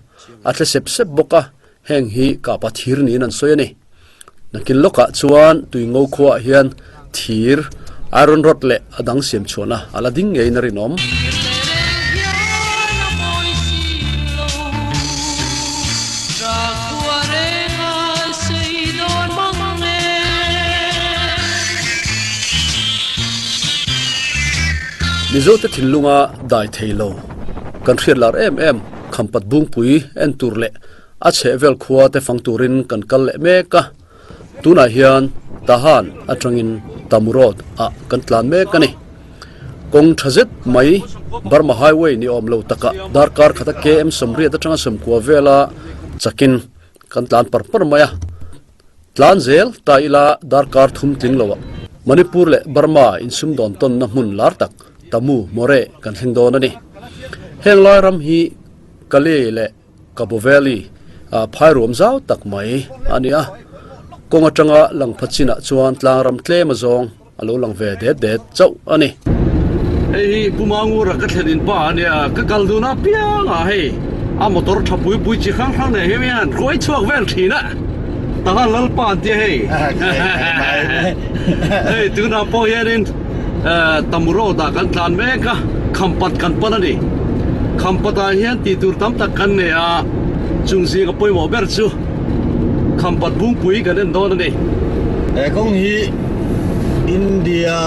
a tle sep sep bawk a, heng hi kapa thir niin an sawi a ni. Nakin lawkah chuan tui ngo khuaah hian thir, iron rod leh a dang siam chhuahna a la ding ngeiin a rinawm. Mizote thinlunga dai thei lo kan hriat lar em em Khampat Bungpui en tur leh a chhehvel khua te fang turin kan kal leh mek a. Tunah hian Tahan atangin Tamu Road ah kan tlan mek a ni. Kawng tha zet mai Burma Highway ni awm lo takah darkar khata KM 80 atanga 90 vela chakin kan tlan par par mai a. Tlan zel ta ila darkar thum tling loah Manipur leh Burma insumdawn tawnna hmun lar tak Tamu Moreh kan thleng dawn a ni. Heng lai ram hi Kale leh Cabo Valley ah phai ruam zau tak mai a ni a, kawng atanga lang pha chinah chuan tlang ram tlem azawng a lo lang ve det det chauh a ni. Hei hi Pu Mangura ka thlen in pa a nia, ka kal dun a piang ah hei a motor tha pui pui chi hrang hrang nen hian hian ruai chhuak vel thin a, tahan Lalpa an tia hei hei tunah pawh hianin Tamu road ah kan tlan mek a, Khampat kan pan a ni. Khampat ah hian tih tur tam tak kan nei a, chung zing a pawimawh ber chu Khampat Bungpui kan en dawn a ni. He kawng hi India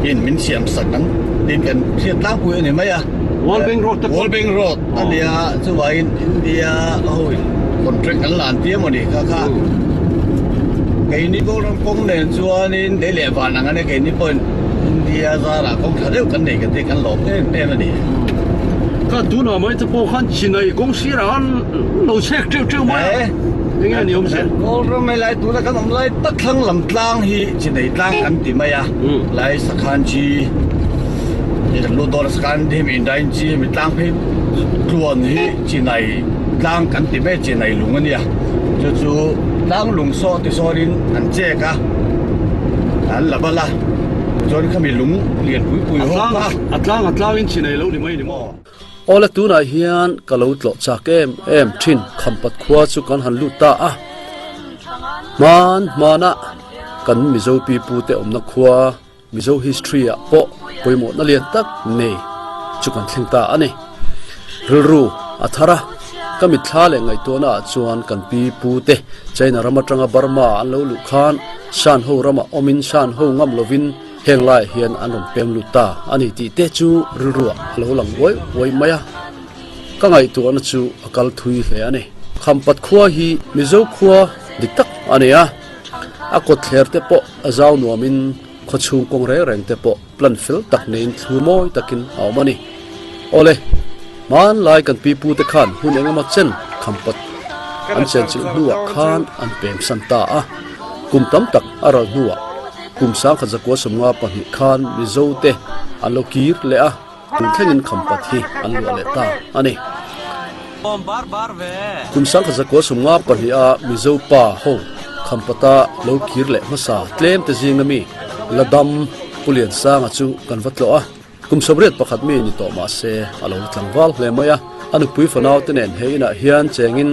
in min siam sak an tin kan hriat tlangpui a ni mai a. World Bank Road te pawh. World Bank Road a nia chuvangin India ho in contract an lan tir emaw ni kha kha. Keini Kawlram kawng nen chuanin lei leh van ang a nia keini pawhin India zarah kawng tha deuh kan nei kan tih kan lawm em em a ni. Kha tunah mai te pawh khan chinai kawng sirah khan lo chhek teuh teuh mai a, enge ni awm se? Kawlram helai tuna kan awm lai tak thlang lam tlang hi chinai tlang kan ti mai a, lai sakhan chi hi kan lut dawn a, sakhan hemi indain chi hemi tlang phei tluan hi chinai tlang kan ti mai chinai lung a nia chu chu tlang lung saw ti sawnin an chek a an la bal a chuan khami lung lian pui pui ho kha a tlang a tlangin chinai lo ni mai ni maw. Awle tunah hian ka lo tlawh chak em em thin Khampat khua chu kan han lut ta a hman hmana kan Mizo pipu te awmna khua Mizo history ah pawh pawimawhna lian tak nei chu kan thleng ta a ni. Rilru a thar a, ka mitthla leh ngaihtuahna ah chuan kan pi pu te China ram atanga Burma an lo luh khan Shan ho ramah awmin Shan ho ngam lovin heng laiah hian an rawn pem lut ta a ni tih te chu rilru ah a lo lang uai uai mai a. Ka ngaihtuahna chu a kal thui hle a ni. Khampat khua hi Mizo khua dik tak a ni a, a kawtthler te pawh A zau nuamin khawchhung kawng reng reng te pawh plan fel tak neiin thlu mawi takin a awm a ni. Awle, hmanlai kan pipu te khan hun engemaw chen khampat an chenchilh hnuah khan an pem san ta a. Kum tam tak a ral hnuah kum sangkhat zakua 52 khan Mizo te an lo kir leh a, kum thlengin khampat hi an luah leh ta a ni. Kum sangkhat zakua 52 a Mizo pa ho khampata lo kir leh hmasa tlem te zinga mi Ladam Pu Liansanga chu kan va tlawh a. Kum 81 mi ni tawh mah se a lo la tlangval hle mai a. A nupui fanau te nen he inah hian chengin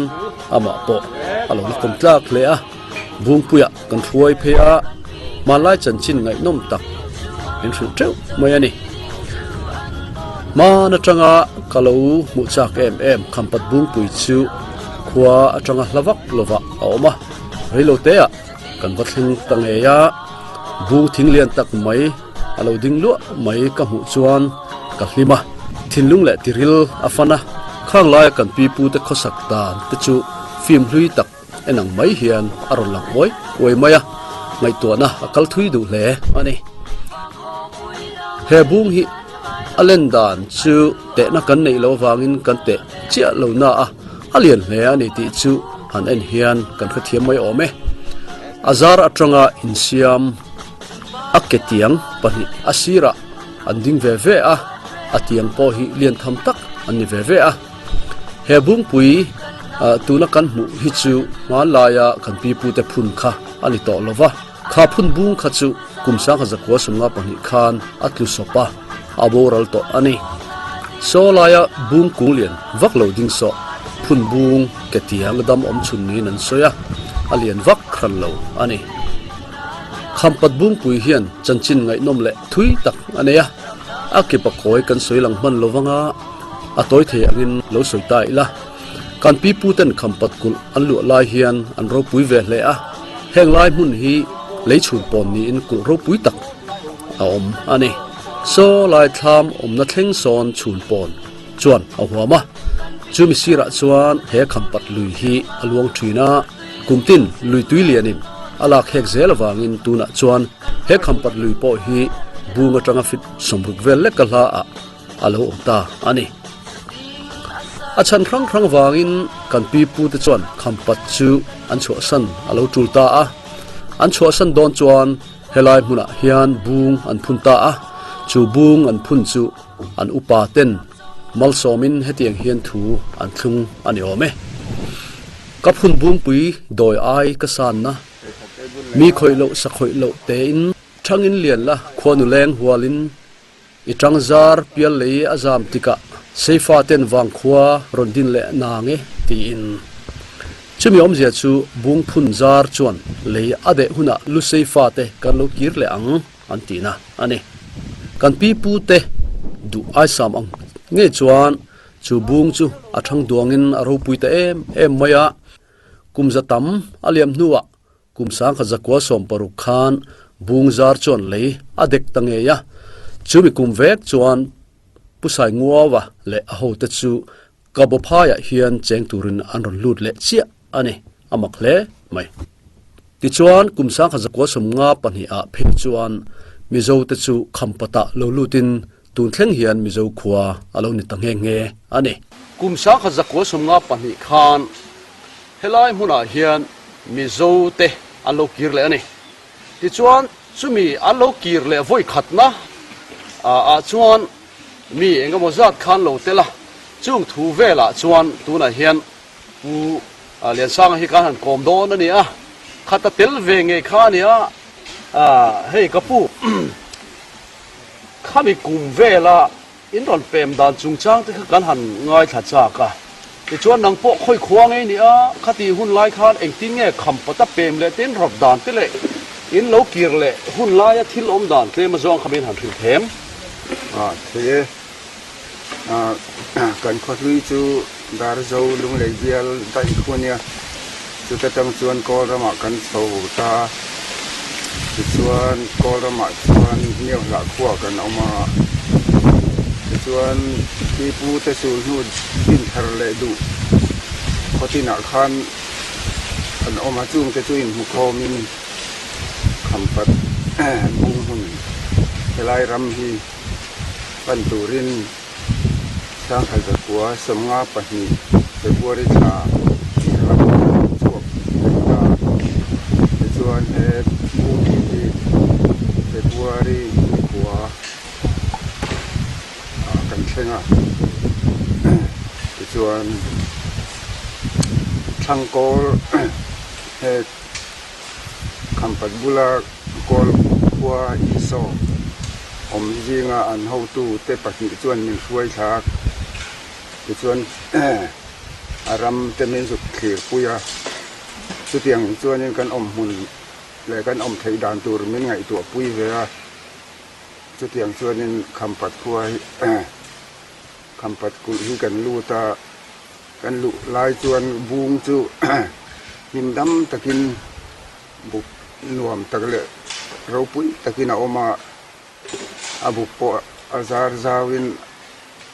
amah pawh a lo la kawm tlak hle a. Bungpuiah kan hruai phei a, hmanlai chanchin ngaihnawm tak min hrilh teuh mai a ni. Hmaan atanga ka lo hmuh chak em em Khampat Bungpui chu khua atanga hla vak lovah a awm a, reiloteah kan va thleng ta ngei a, bung thing lian tak mai a lo ding luah mai ka hmuh chuan ka hlim a, thinlung leh tiril a fan a, khang laia kan pipute khawsak dan te chu fim hlui tak En ang mai hian a rawn lang uai uai mai a, ngaihtuahna a kal thui duh hle a ni. He bung hi a len dan chu tehna kan neih loh avangin kan teh chiah lo na a, a lian hle a ni tih chu han en hian kan hrethiam mai awm e. A zar atanga insiam a ke tiang pahnih a sirah an ding ve ve a, a tiang pawh hi lian tham tak an ni ve ve a. He bungpui tuna kan hmuh hi chu hmanlaia kan pipute phun kha a ni tawh lo va, kha phun bung kha chu kum sangha zakua sawmnga pahnih khan a tlu sawp a, a boral tawh a ni. Saw laia bung kung lian vak lo ding sawh phun bung ke tiang dam awm chhun niin an sawi a, a lian vak hran lo a ni. Khampat bungpui hian chanchin ngaihnawm leh thui tak a nei a, a ke pakawi kan sawi lang hman lo vanga, A tawi thei angin lo sawi ta ila, kan pi pu ten khampat kulh an luah lai hian an ropui ve hle a, heng lai hmun hi lei chhun pawn niin kulh ropui tak a awm a ni. Saw lai thlam awmna thleng sawn chhun pawn chuan a huam a, chumi sirah chuan he khampat lui hi a luang thin a, kumtin lui tui lianin a lak hek zel avangin tunah chuan he khampat lui pawh hi bung atanga fit sawmruk vel lek ka hla ah a lo awm ta a ni. A chhan hrang hrang vangin kan pi pute chuan khampat chu an chhuahsan a lo tul ta a. An chhuahsan dawn chuan helai hmunah hian bung an phun ta a, chu bung an phun chu an upa ten malsawmin hetiang hian thu an thlung a ni awm e. Ka phun bungpui dawi ai ka sanna, mi khawih loh sa khawih loh tein thangin lian la khuanu leng hualin I tangzar pial lei a zam tikah Seifa ten vangkhua rawn din leh nang e tiin. Chumi awmzia chu bung phun zar chuan lei a deh hunah lu Seifa te kan lo kir leh ang an tihna a ni. Kan pi pu te duh aisam ang ngei chuan chu bung chu a thang duangin a ropui ta em em mai a, kum za tam a liam hnuah Kum sangkhat zakua 60 khan bung zar chuan lei a dek ta ngei a, chumi kum vek chuan Pu Sainguaua leh a hote chu Kabophaiah hian cheng turin an rawn lut leh chiah a ni, a mak hle mai. Tichuan kum sangkhat zakua 52 ah phei chuan Mizote chu Khampatah lo lutin tun thleng hian Mizo khua a lo ni ta nghe nghe a ni. Kum sangkhat zakua 52 khan Helai hmunah hian Mizo te an lo kir leh a ni. Tichuan chumi an lo kir leh vawi khatna ah chuan mi engemaw zat khan lo tel a, chung thu velah chuan tunah hian Pu Liansanga hi kan han kawm dawn a ni a, khata tel ve ngei kha a ni a, hei ka pu khami kum vela In rawn pem dan chungchang te kha kan han ngaithla chak a, tichuan nang pawh khawi khua ngei ni a, khati hun lai khan engtin nge khampata pem leh te in rawt dan te leh in lo kir leh hun laia thil awm dan tlem azawng kha min han hrilh them. A thei e, kan khawhlui chu Darzo Lunglei bial daih khu a nia, chuta tang chuan Kawl ramah kan chho ta a, tichuan Kawl ramah chuan Niauhlah khuaah kan awm a, tichuan pipu te sul hnu din thar leh duh khaw tinah khan an awm a, chungte chu inhmukhawmin Khampat bung hmun helai ram hi pan turin Sangha zakua 52 February thla tih ram chhuak thei ta. Tichuan he movie hi February nikua ah kan thleng a. Tichuan Thlangkawl he Khampat bula kawl khua Esau awm zinga an hotu te pahnih chuan min hruai thlak. Tichuan a ram te min zuk thlir pui a, chutiang chuanin kan awm hmun leh kan awm theih dan tur min ngaihtuah pui ve a, chutiang chuanin Khampat khua hi. Khampat kulh hi kan lut a, kan luh lai chuan bung chu hnim dam takin buk nuam tak leh ropui takin a awm a, a buk pawh a zar zauin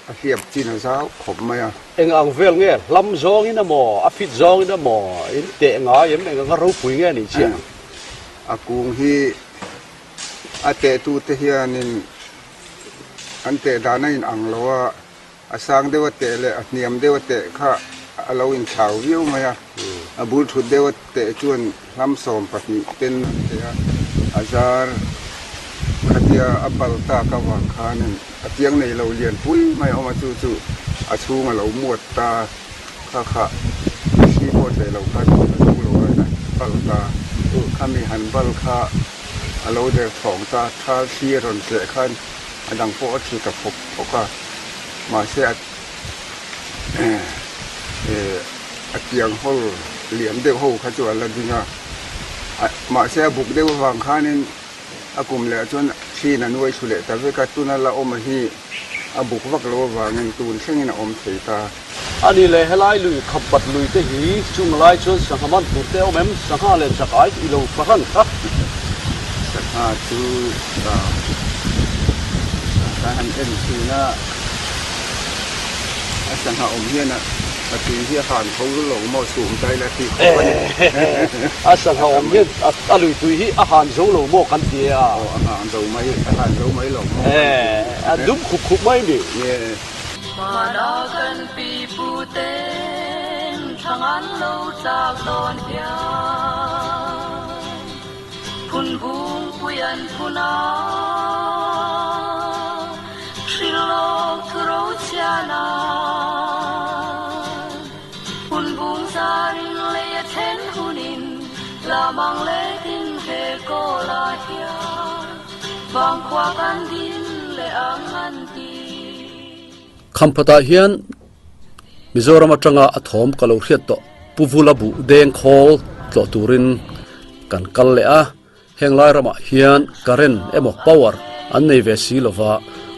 a hliap chin a zau khawp mai a. Eng ang vel nge hlam zawngin emaw a fit zawngin emaw in teh ngai em eng anga ropui nge ni chiah? A kung hi a tehtute hianin an teh dan a inang lo a, a sang deuh a teh leh a hniam deuh a teh kha a lo inthlau viau mai a, a bul thut deuh a teh chuan hlam 12 ten an teh a, a zar khatia a bal tak avang khanin a tiang nei lo lian pui mai a awm a, chu chu a chhung a lo muat ta kha kha thli pawh tleh lo khan a zo lo a, a bal ta, khami han bal kha. A lo der thawng ta, thal thli a rawn tleh khan a dang pawh a thi ta phawk phawk a, mahse a a tiang hawl lian deuh ho kha chu a la ding a, mahse a buk deuh avang khanin a kum leh ah chuan thliin a nuai thlu leh ta vek a, tuna la awm a hi a buk vak lo avangin tun thlengin a awm thei ta. A ni le, helai lui khapbat lui te hi chung lai chuan sangha man tur te awm em? Sangha leh chak ai i lo fahran kha. Sangha chu ka han en thin a, a sangha awm hian a tui hi a han tho lo maw chhum ta ila ti khawp a ni. A sangha awm hian a lui tui hi a han zo lo maw kan ti e a. Aw a han zo mai, a han zo mai lo maw kan ti. A dum khup khup mai ni. Hmana kan pi pu ten thlang an lo tlak dawn hian Phun bung pui an phun a, hrilh lawk thu ro chhian a. Phun bung zarin lei a thlen hunin lamang letin he kawl ah hian vangkhua kan din leh ang an ti. Khamphatah hian Mizoram atanga a thawm ka lo hriat tawh Pu Vula buh deng khawl tlawh turin kan kal leh a, heng lai ramah hian current emaw power an nei ve si lova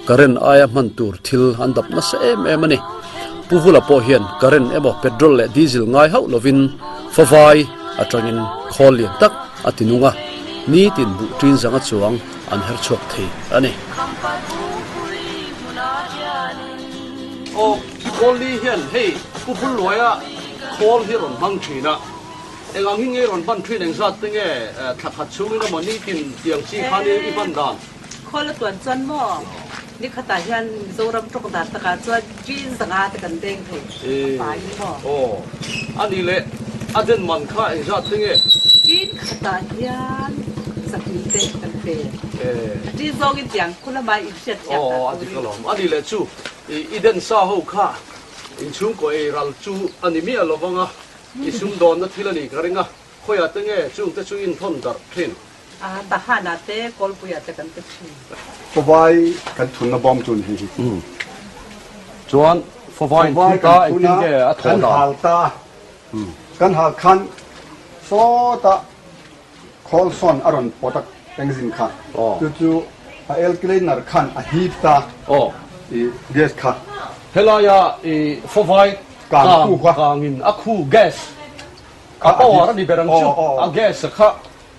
current aia hman tur thil an dap nasa em em a ni. Pu Vula pawh hian current emaw petrol leh diesel ngai hauh lovin favai atangin khawl lian tak a ti nung a, nitin buh ṭin zanga chuang an her chhuak thei a ni. Aw, Kawlli hian hei Pu Bulluaia khawl hi rawn hmang thin a, eng ang hi nge rawn hman thin, eng zat te nge thla khat chhungin emaw nitin tiang chi khan i hman dan? Khawl a tuan chuan maw ni khatah hian Mizoram tawk dan takah chuan ṭin zanga te kan deng thei a faiin maw? Aw, a nih leh a den man kha eng zat te nge? Ṭin khatah hian zahnih te kan pe. A ṭin zawngin tiang khu lamah in hriat thiam dan Aw, a dik alawm. A nih leh chu i den sa ho kha inchhungkaw ei ral chu a ni miah lo vang a, i sumdawnna thil a nih ka ring a, khawiah te nge chungte chu inthawn darh thin? A Tahan-ah te Kawlpuiah te kan pe thin. Fawvai kan thunna bawm chu ni hei hi. Chuan fawvai in thun ta engtin nge a thawh dan? Kan hal ta a, kan hal khan sawtah khawl sawn a rawn pawt a engine kha chu chu a air cleaner khan a hip ta i gas kha. Helaia i fawvai kangin a khu gas a power a ni ber ang chu a gas kha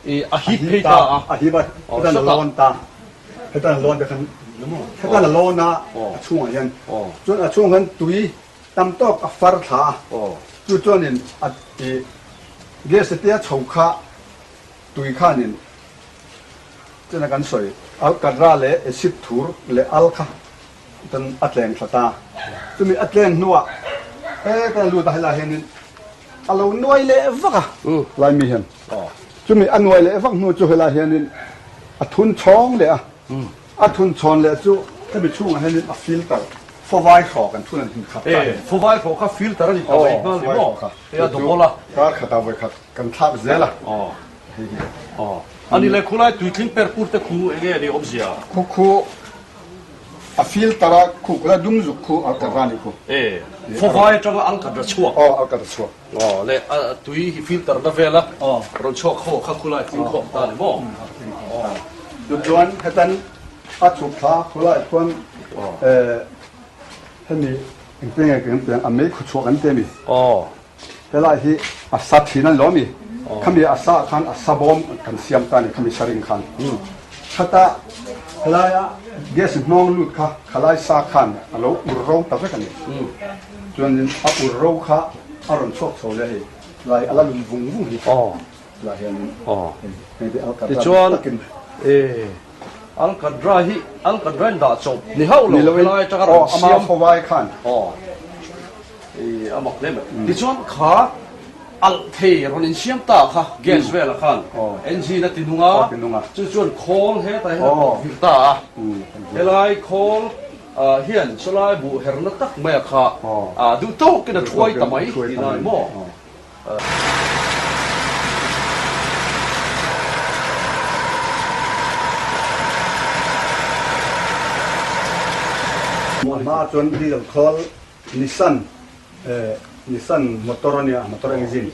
I a hip phei ta a. A hip a, hetan a lawn ta. Hetan a lawn te khan, hetan a lawn a, a chhungah hian. Chuan a chhungah hian tui tam tawk a far thla a. Chu chuanin a i gas te tia chho kha tui khanin chuna kan sawi alkatra leh acid thur leh al kha tan a tleng thla ta. Chumi a tleng hnuah hetan a lut a helaiah hianin A lo nuai leh vak a Laimi hian. Chumi a nuai leh vak hnu chu helai hianin a thun chhawng leh a. A thun chhawn leh chu hemi chhungah hianin a filter fawvai hrawk an thun an hin khat ta. Fawvai hrawk kha filter a ni ta mai nghal ni maw? Hei a dawm a. Kar khatah vawi khat kan thlak zel a. Hei hi. A ni le khulai tuitling per pur te khu enge a ni awmzia? Khu khu A filter a khuk la dum zuk khu al katra ni khu. E, fawvai atanga al katra chhuak. Aw, al katra chhuak. Aw, le a tui hi filter na vel a, rawn chhuak ho kha khulai tling khawm ta ni maw? Aw. Chu chuan hetan a chhuk thla khulai khuan e. Hemi engtin nge kan piang a mei khuchhuah kan ti a mi? Helai hi a sa thin an lo a mi? Khami a sa ah khan a sa bawm kan siam ta a ni khami sa ring khan. Khata helaia gas hnawng lut kha khalai sa khan a lo ur ro ta vek a ni. Chuanin a ur ro kha a rawn chhuak chho leh hei lai a la lum vung vung hi. Lai hianin hei te Tichuan Alcatra hi Alcatra in dah chawp ni hauh lo helai atanga rawn siam. Aw ama khawai khan. Aw i a mak hle mai. Tichuan kha alh thei rawn insiam ta kha gas velah khan engine a ti nung a, chu chuan khawl hetah hian a pawt vir ta a. Helai khawl hian sawlai buh herna tak maia kha duh tawkin a thuai ta mai tih lai maw? Hma chuan diesel khawl Nissan Nissan motor a nia motor engine.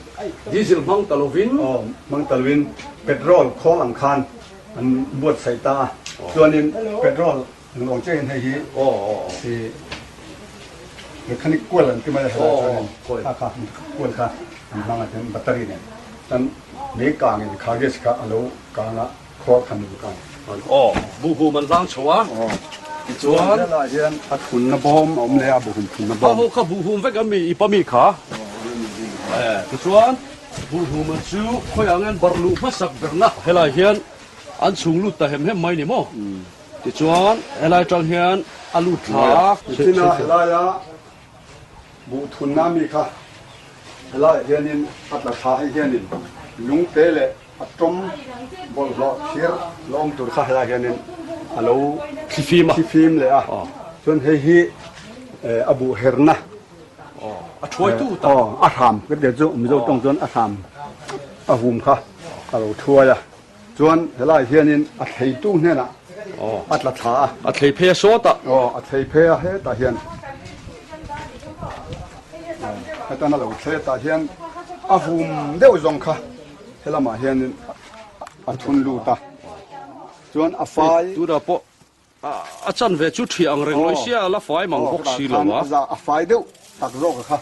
Diesel hmang ta lovin. Aw hmang ta lovin petrol khawl ang khan an buatsaih ta a chuanin petrol Ang lawng chiah in hei hi i mechanic kual an ti mai a helai chuan in kha kha kual kha an hmang a chuan battery nen chuan mei kang in kha gas kha a lo kang a khaw khan a lo kang. Aw buhhum an hlang chho a tichuan helai hian a thunna bawm a awm leh a buhhum thunna bawm. Kha ho kha buhhum vek a mi i pa mi kha tichuan buhhum an chu khawiah nge an barh luh hmasak berna helai hian an chhung lut ta hem hem mai ni maw. Tichuan, helai atang hian a lut thla a. Nichina helaia buh thunna mi kha helaiah hianin a tla thla hei hianin lungte leh a tawm bawlhhlawh thir la awm tur kha helaiah hianin a lo thlifim leh a. Chuan hei hi a buh herna a thuaitu tak a hram ka tia chu Mizo tawng chuan a hram a hum kha a lo thuai a. Chuan helai hianin a thleitu hnenah a tla thla a. A thlei phei a sawt a. Aw, a thlei phei a hetah hian. Hetan a lo thlei tah hian a hum deuh zawng kha helamah hianin a thun lut a. Chuan a fai. Tunah pawh a chan ve chu thiah ang reng lawih sia a la fai mang bawk si lo a. A fai deuh tak zawk a kha.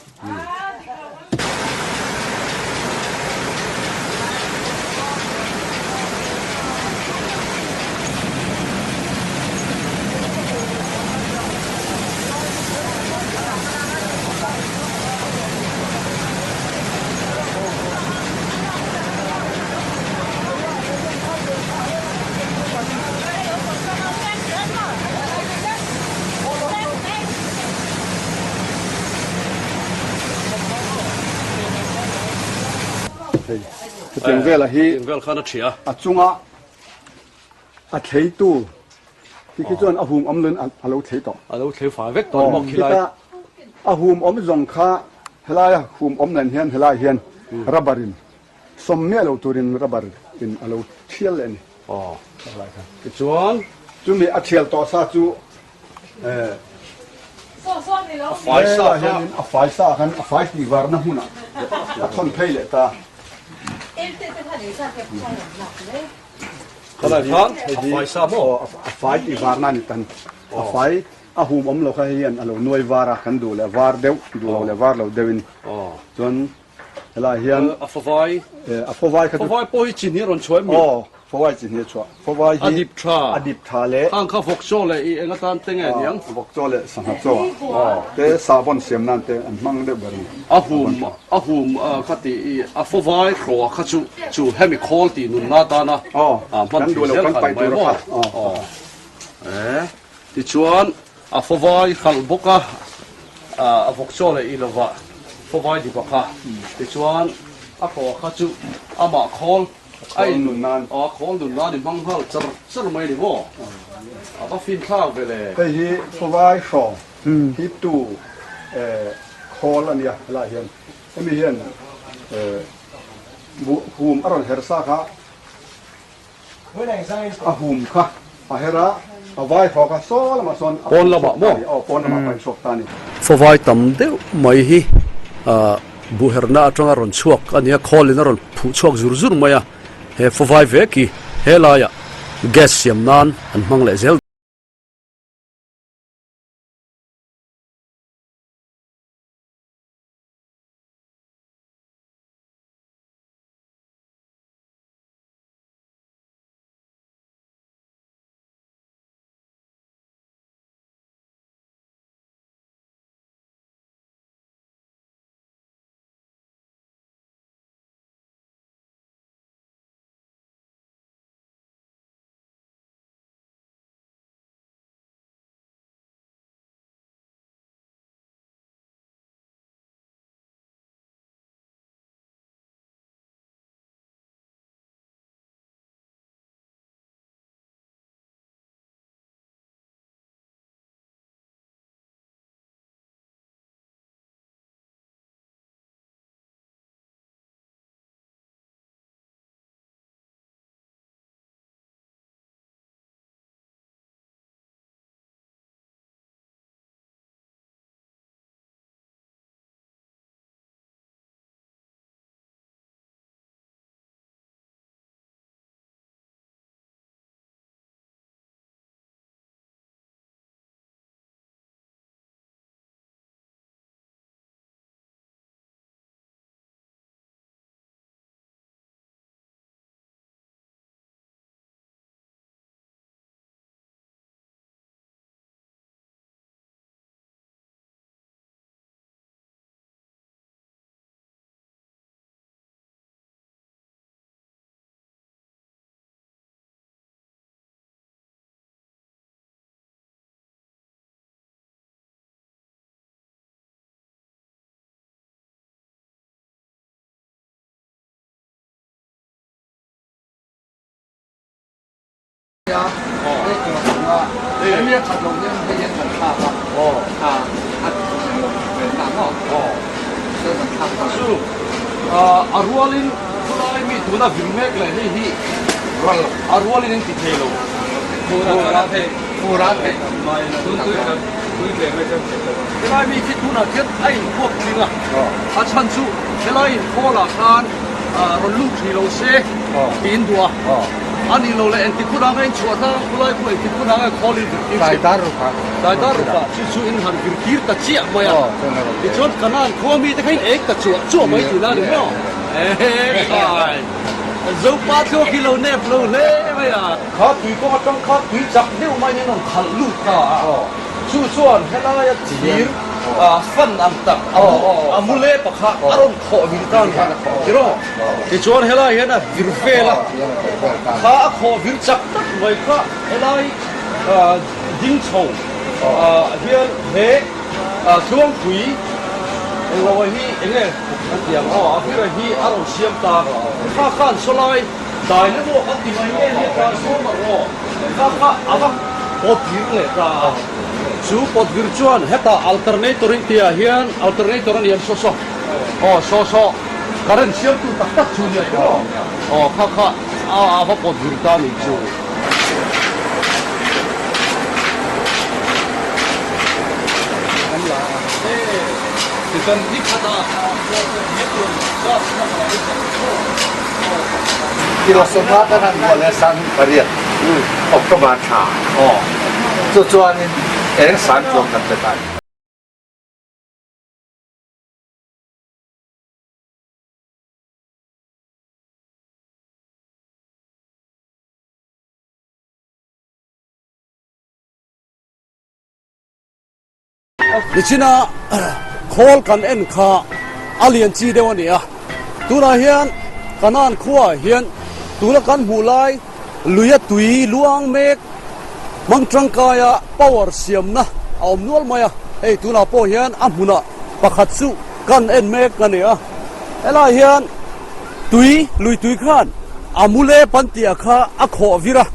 Hetiang vela hi a chunga a thleitu ti khi chuan a hum awm lun a lo thlei tawh. A lo thlei fai vek tawh maw khilai. A hum awm zawng kha helaia hum awm nen hian helai hian rubber in Sawm miah lo turin rubber in a lo thial leh a ni. Aw, tichuan chumi a thial tawh sa chu eh a fai sa kha a fai sa khan a fai tih varna hmunah a thawn phei leh ta. Khalai khan a fai sa maw? A fai tih varna a ni tan. A fai a hum awm lo kha hei hian a lo nuai var a, kan duh leh var deuh, duh lo leh var lo deuhin chuan Helai hian a fawai a fawai kha fawai pawh hi chin hi a rawn chhuah em ni? Aw fawai chin hi a chhuah. Fawai hi a dip tha a dip tha leh khang kha vawk chaw leh i eng atan te nge niang? Vawk chaw leh sangha chaw te sahbawn siam nan te an hmang deuh ber a ni. A hum a hum kha tih i a fawai hraw kha chu chu hemi khawl tih nunna atana hman thei zel kha ni mai maw? Aw e tichuan A fawvai hralh bawk a, a vawk chaw leh i lovah fawvai dip a kha. Tichuan a hlawh kha chu amah khawl a in nun nan, a khawl nun nan i hmang nghal char char mai a ni maw? A va fin thlak ve le. Hei hi fawvai hraw hiptu khawl a nia helaiah hian. Hemi hian buh hum a rawn her sa kha. A hum kha a her a, a vai hawk a, saw lamah sawn a Pawn lamah maw? Aw, pawn lamah paih chhuak ta a ni. Fawvai tam deuh mai hi buhherna atanga rawn chhuak a ni a, khawlin a rawn phuh chhuak zur zur mai a, he fawvai vek hi helaiah gas siam nan an hmang leh zel. Chu a rualin khulai mi tuna vir mek leh hei hi a rualin in ti thei lo. Helai mi khi tunah khian a inphuak tling a, a chhan chu helai inkhawlah khan rawn lut thei lo se tiin duh a. A nih loh leh engtik hunah nge inchhuah ta ang khulai khu engtik hunah nge khawl in vir tir thin. Taitar rukah chu chu in han vir tir ta chiah mai a. Tichuan Kanan khua mite kha in ek ta chuah chuah mai tihna a ni maw? Ehe khai! Zopa thluak hi lo nep lo hle mai a. Kha tui kawng atang kha tui chak deuh maiin an rawn khalh lut ta a. Chu chuan helaia thir fan ang tak a mu leh pakhat a rawn khawh vir ta a ni. Tiraw? Tichuan helai hian a vir vel a, kha a khawh vir chak tak mai kha helai ding chho hian he tluangpui englo hi enge kan ti ang aw a vir hi a rawn siam ta kha khan sawlai dai na maw kan ti mai nge nia transformer aw kha kha a va pawt vir leh ta a, chu pawt vir chuan hetah alternator in tihah hian alternator a ni em saw saw aw saw saw. Current siamtu tak tak chu nia tiraw? Aw kha kha a a va pawt vir ta ni chu. Kilo sawmnga kan han bual leh 2008 October thla chu chuanin eng san chuang kan pe ta. Nichina khawl kan en kha a lian chi deuh a ni a, tunah hian Kanan khuaah hian tuna kan hmuh lai luia tui luang mek hmang tangkaia power siamna a awm nual mai a, hei tunah pawh hian a hmunah pakhat chu kan en mek a ni a, helaiah hian tui lui tui khan a mule pantia kha a khawh vir a,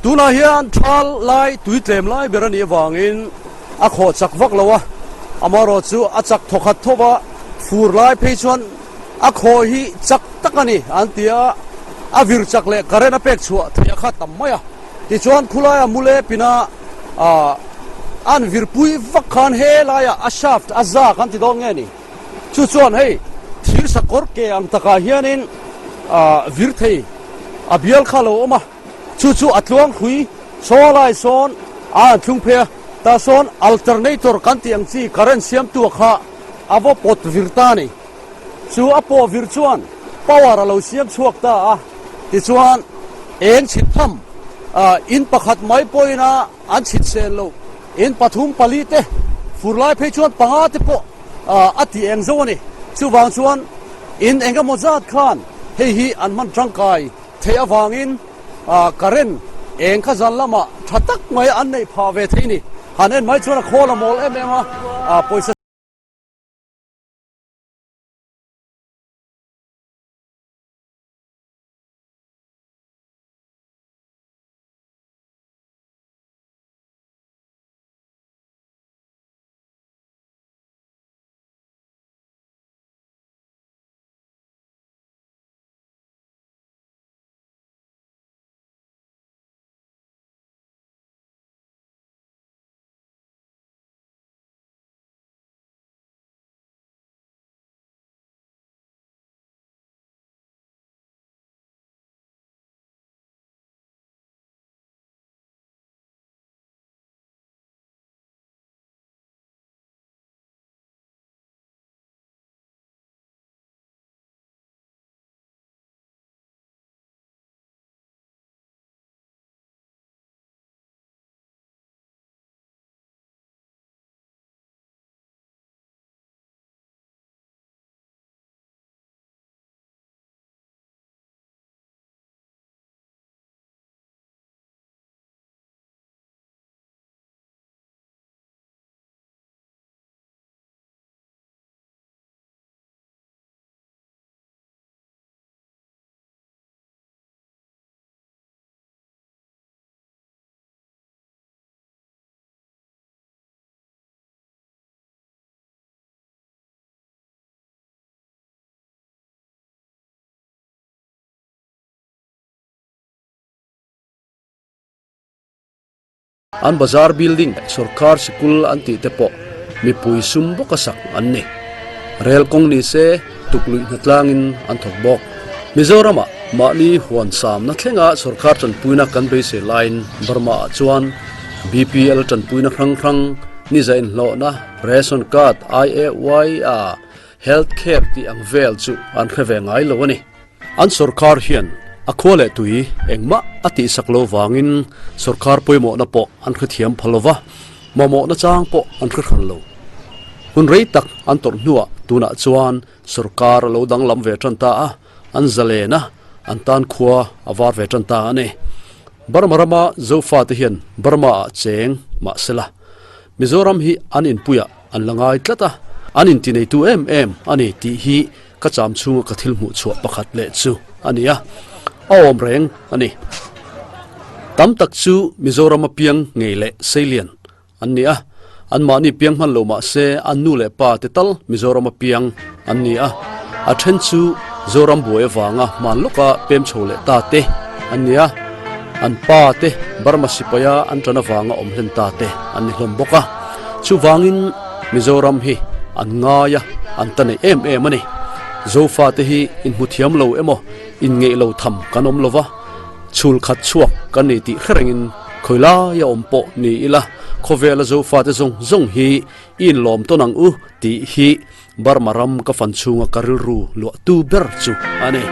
tunah hian thal lai tui tlem lai ber a nih avangin a khawh chak vak lo a, amaherawh chu a chak thawkhat thawp a, fur lai phei chuan a khawh hi chak tak a ni an ti a, a vir chak leh current a pek chhuah theih a kha tam mai a, tichuan khulaia mule pina ah an vir pui vak khan he laiah a shaft a zak an ti dawn nge ni chu chuan hei thir sakawr ke ang takah hianin ah vir thei a bial kha a lo awm a. Chu chu a tluang hrui saw lai sawn a an thlung phei a, tah sawn alternator kan tih ang chi current siamtu a kha a va pawt vir ta a ni. Chu a pawh vir chuan power a lo siam chhuak ta a, tichuan eng chhit tham in pakhat mai pawhin a an chhit sel lo, in pathum pali te fur lai phei chuan panga te pawh a ti eng zo a ni. Chuvang chuan in eng emaw zat khan hei hi an hman tangkai. Theih avangin current eng kha zan lamah tha tak mai an neih phah ve thei ni. Han en mai chuan a khawl a mawl em em a, pawisa. An bazar building leh sorkar sikul an tih te pawh mipui sum bawka sak an ni. Rel kawng ni se tukluih hnatlangin an thawk bawk. Mizoramah mahni huan samna thlenga sorkar tanpuina kan beisei laiin Burma-ah chuan BPL tanpuina hrang hrang, niza inhlawhna, ration card, IAY a health care tih ang vel chu an hre ve ngai lo a ni. An sorkar hian a khua leh tui engmah a tihsak lo vangin sorkar pawimawhna pawh an hrethiam pha lo va, mamawhna chang pawh an hre hran lo. Hun rei tak an tawrh hnuah tunah chuan sorkar a lo danglam ve tan ta a, an zalen a, an tan khua a var ve tan ta a ni. Burma rama Zofate hian Burma-ah cheng mahsela Mizoram hi an inpuiah an la ngai tlat a, an intineitu em em a ni tih hi ka cham chhunga ka thil hmuh chhuah pakhat leh chu a ni a, a awm reng a ni. Tam tak chu Mizoram a piang ngei leh Seilian an ni a, anmahni piang hman lo mah se an nu leh pa te tal Mizoram a piang an ni a, a then chu Zoram buai avanga hman lawka pem chho leh ta te an ni a, an pa te Burma sipaia an tan avanga awm hlen ta te an ni hlawm bawk a, chuvangin Mizoram hi an ngai a, an ta neih em em a ni. Zofa te hi inhmu thiam lo emaw inngeih lo tham kan awm lo va, chhul khat chhuak kan ni tih hre rengin khawi laia awm pawh ni ila khawvela Zofa te zawng zawng hi i inlawm tawn ang u tih hi Burma ram ka fan chhunga ka rilru luahtu ber chu a ni.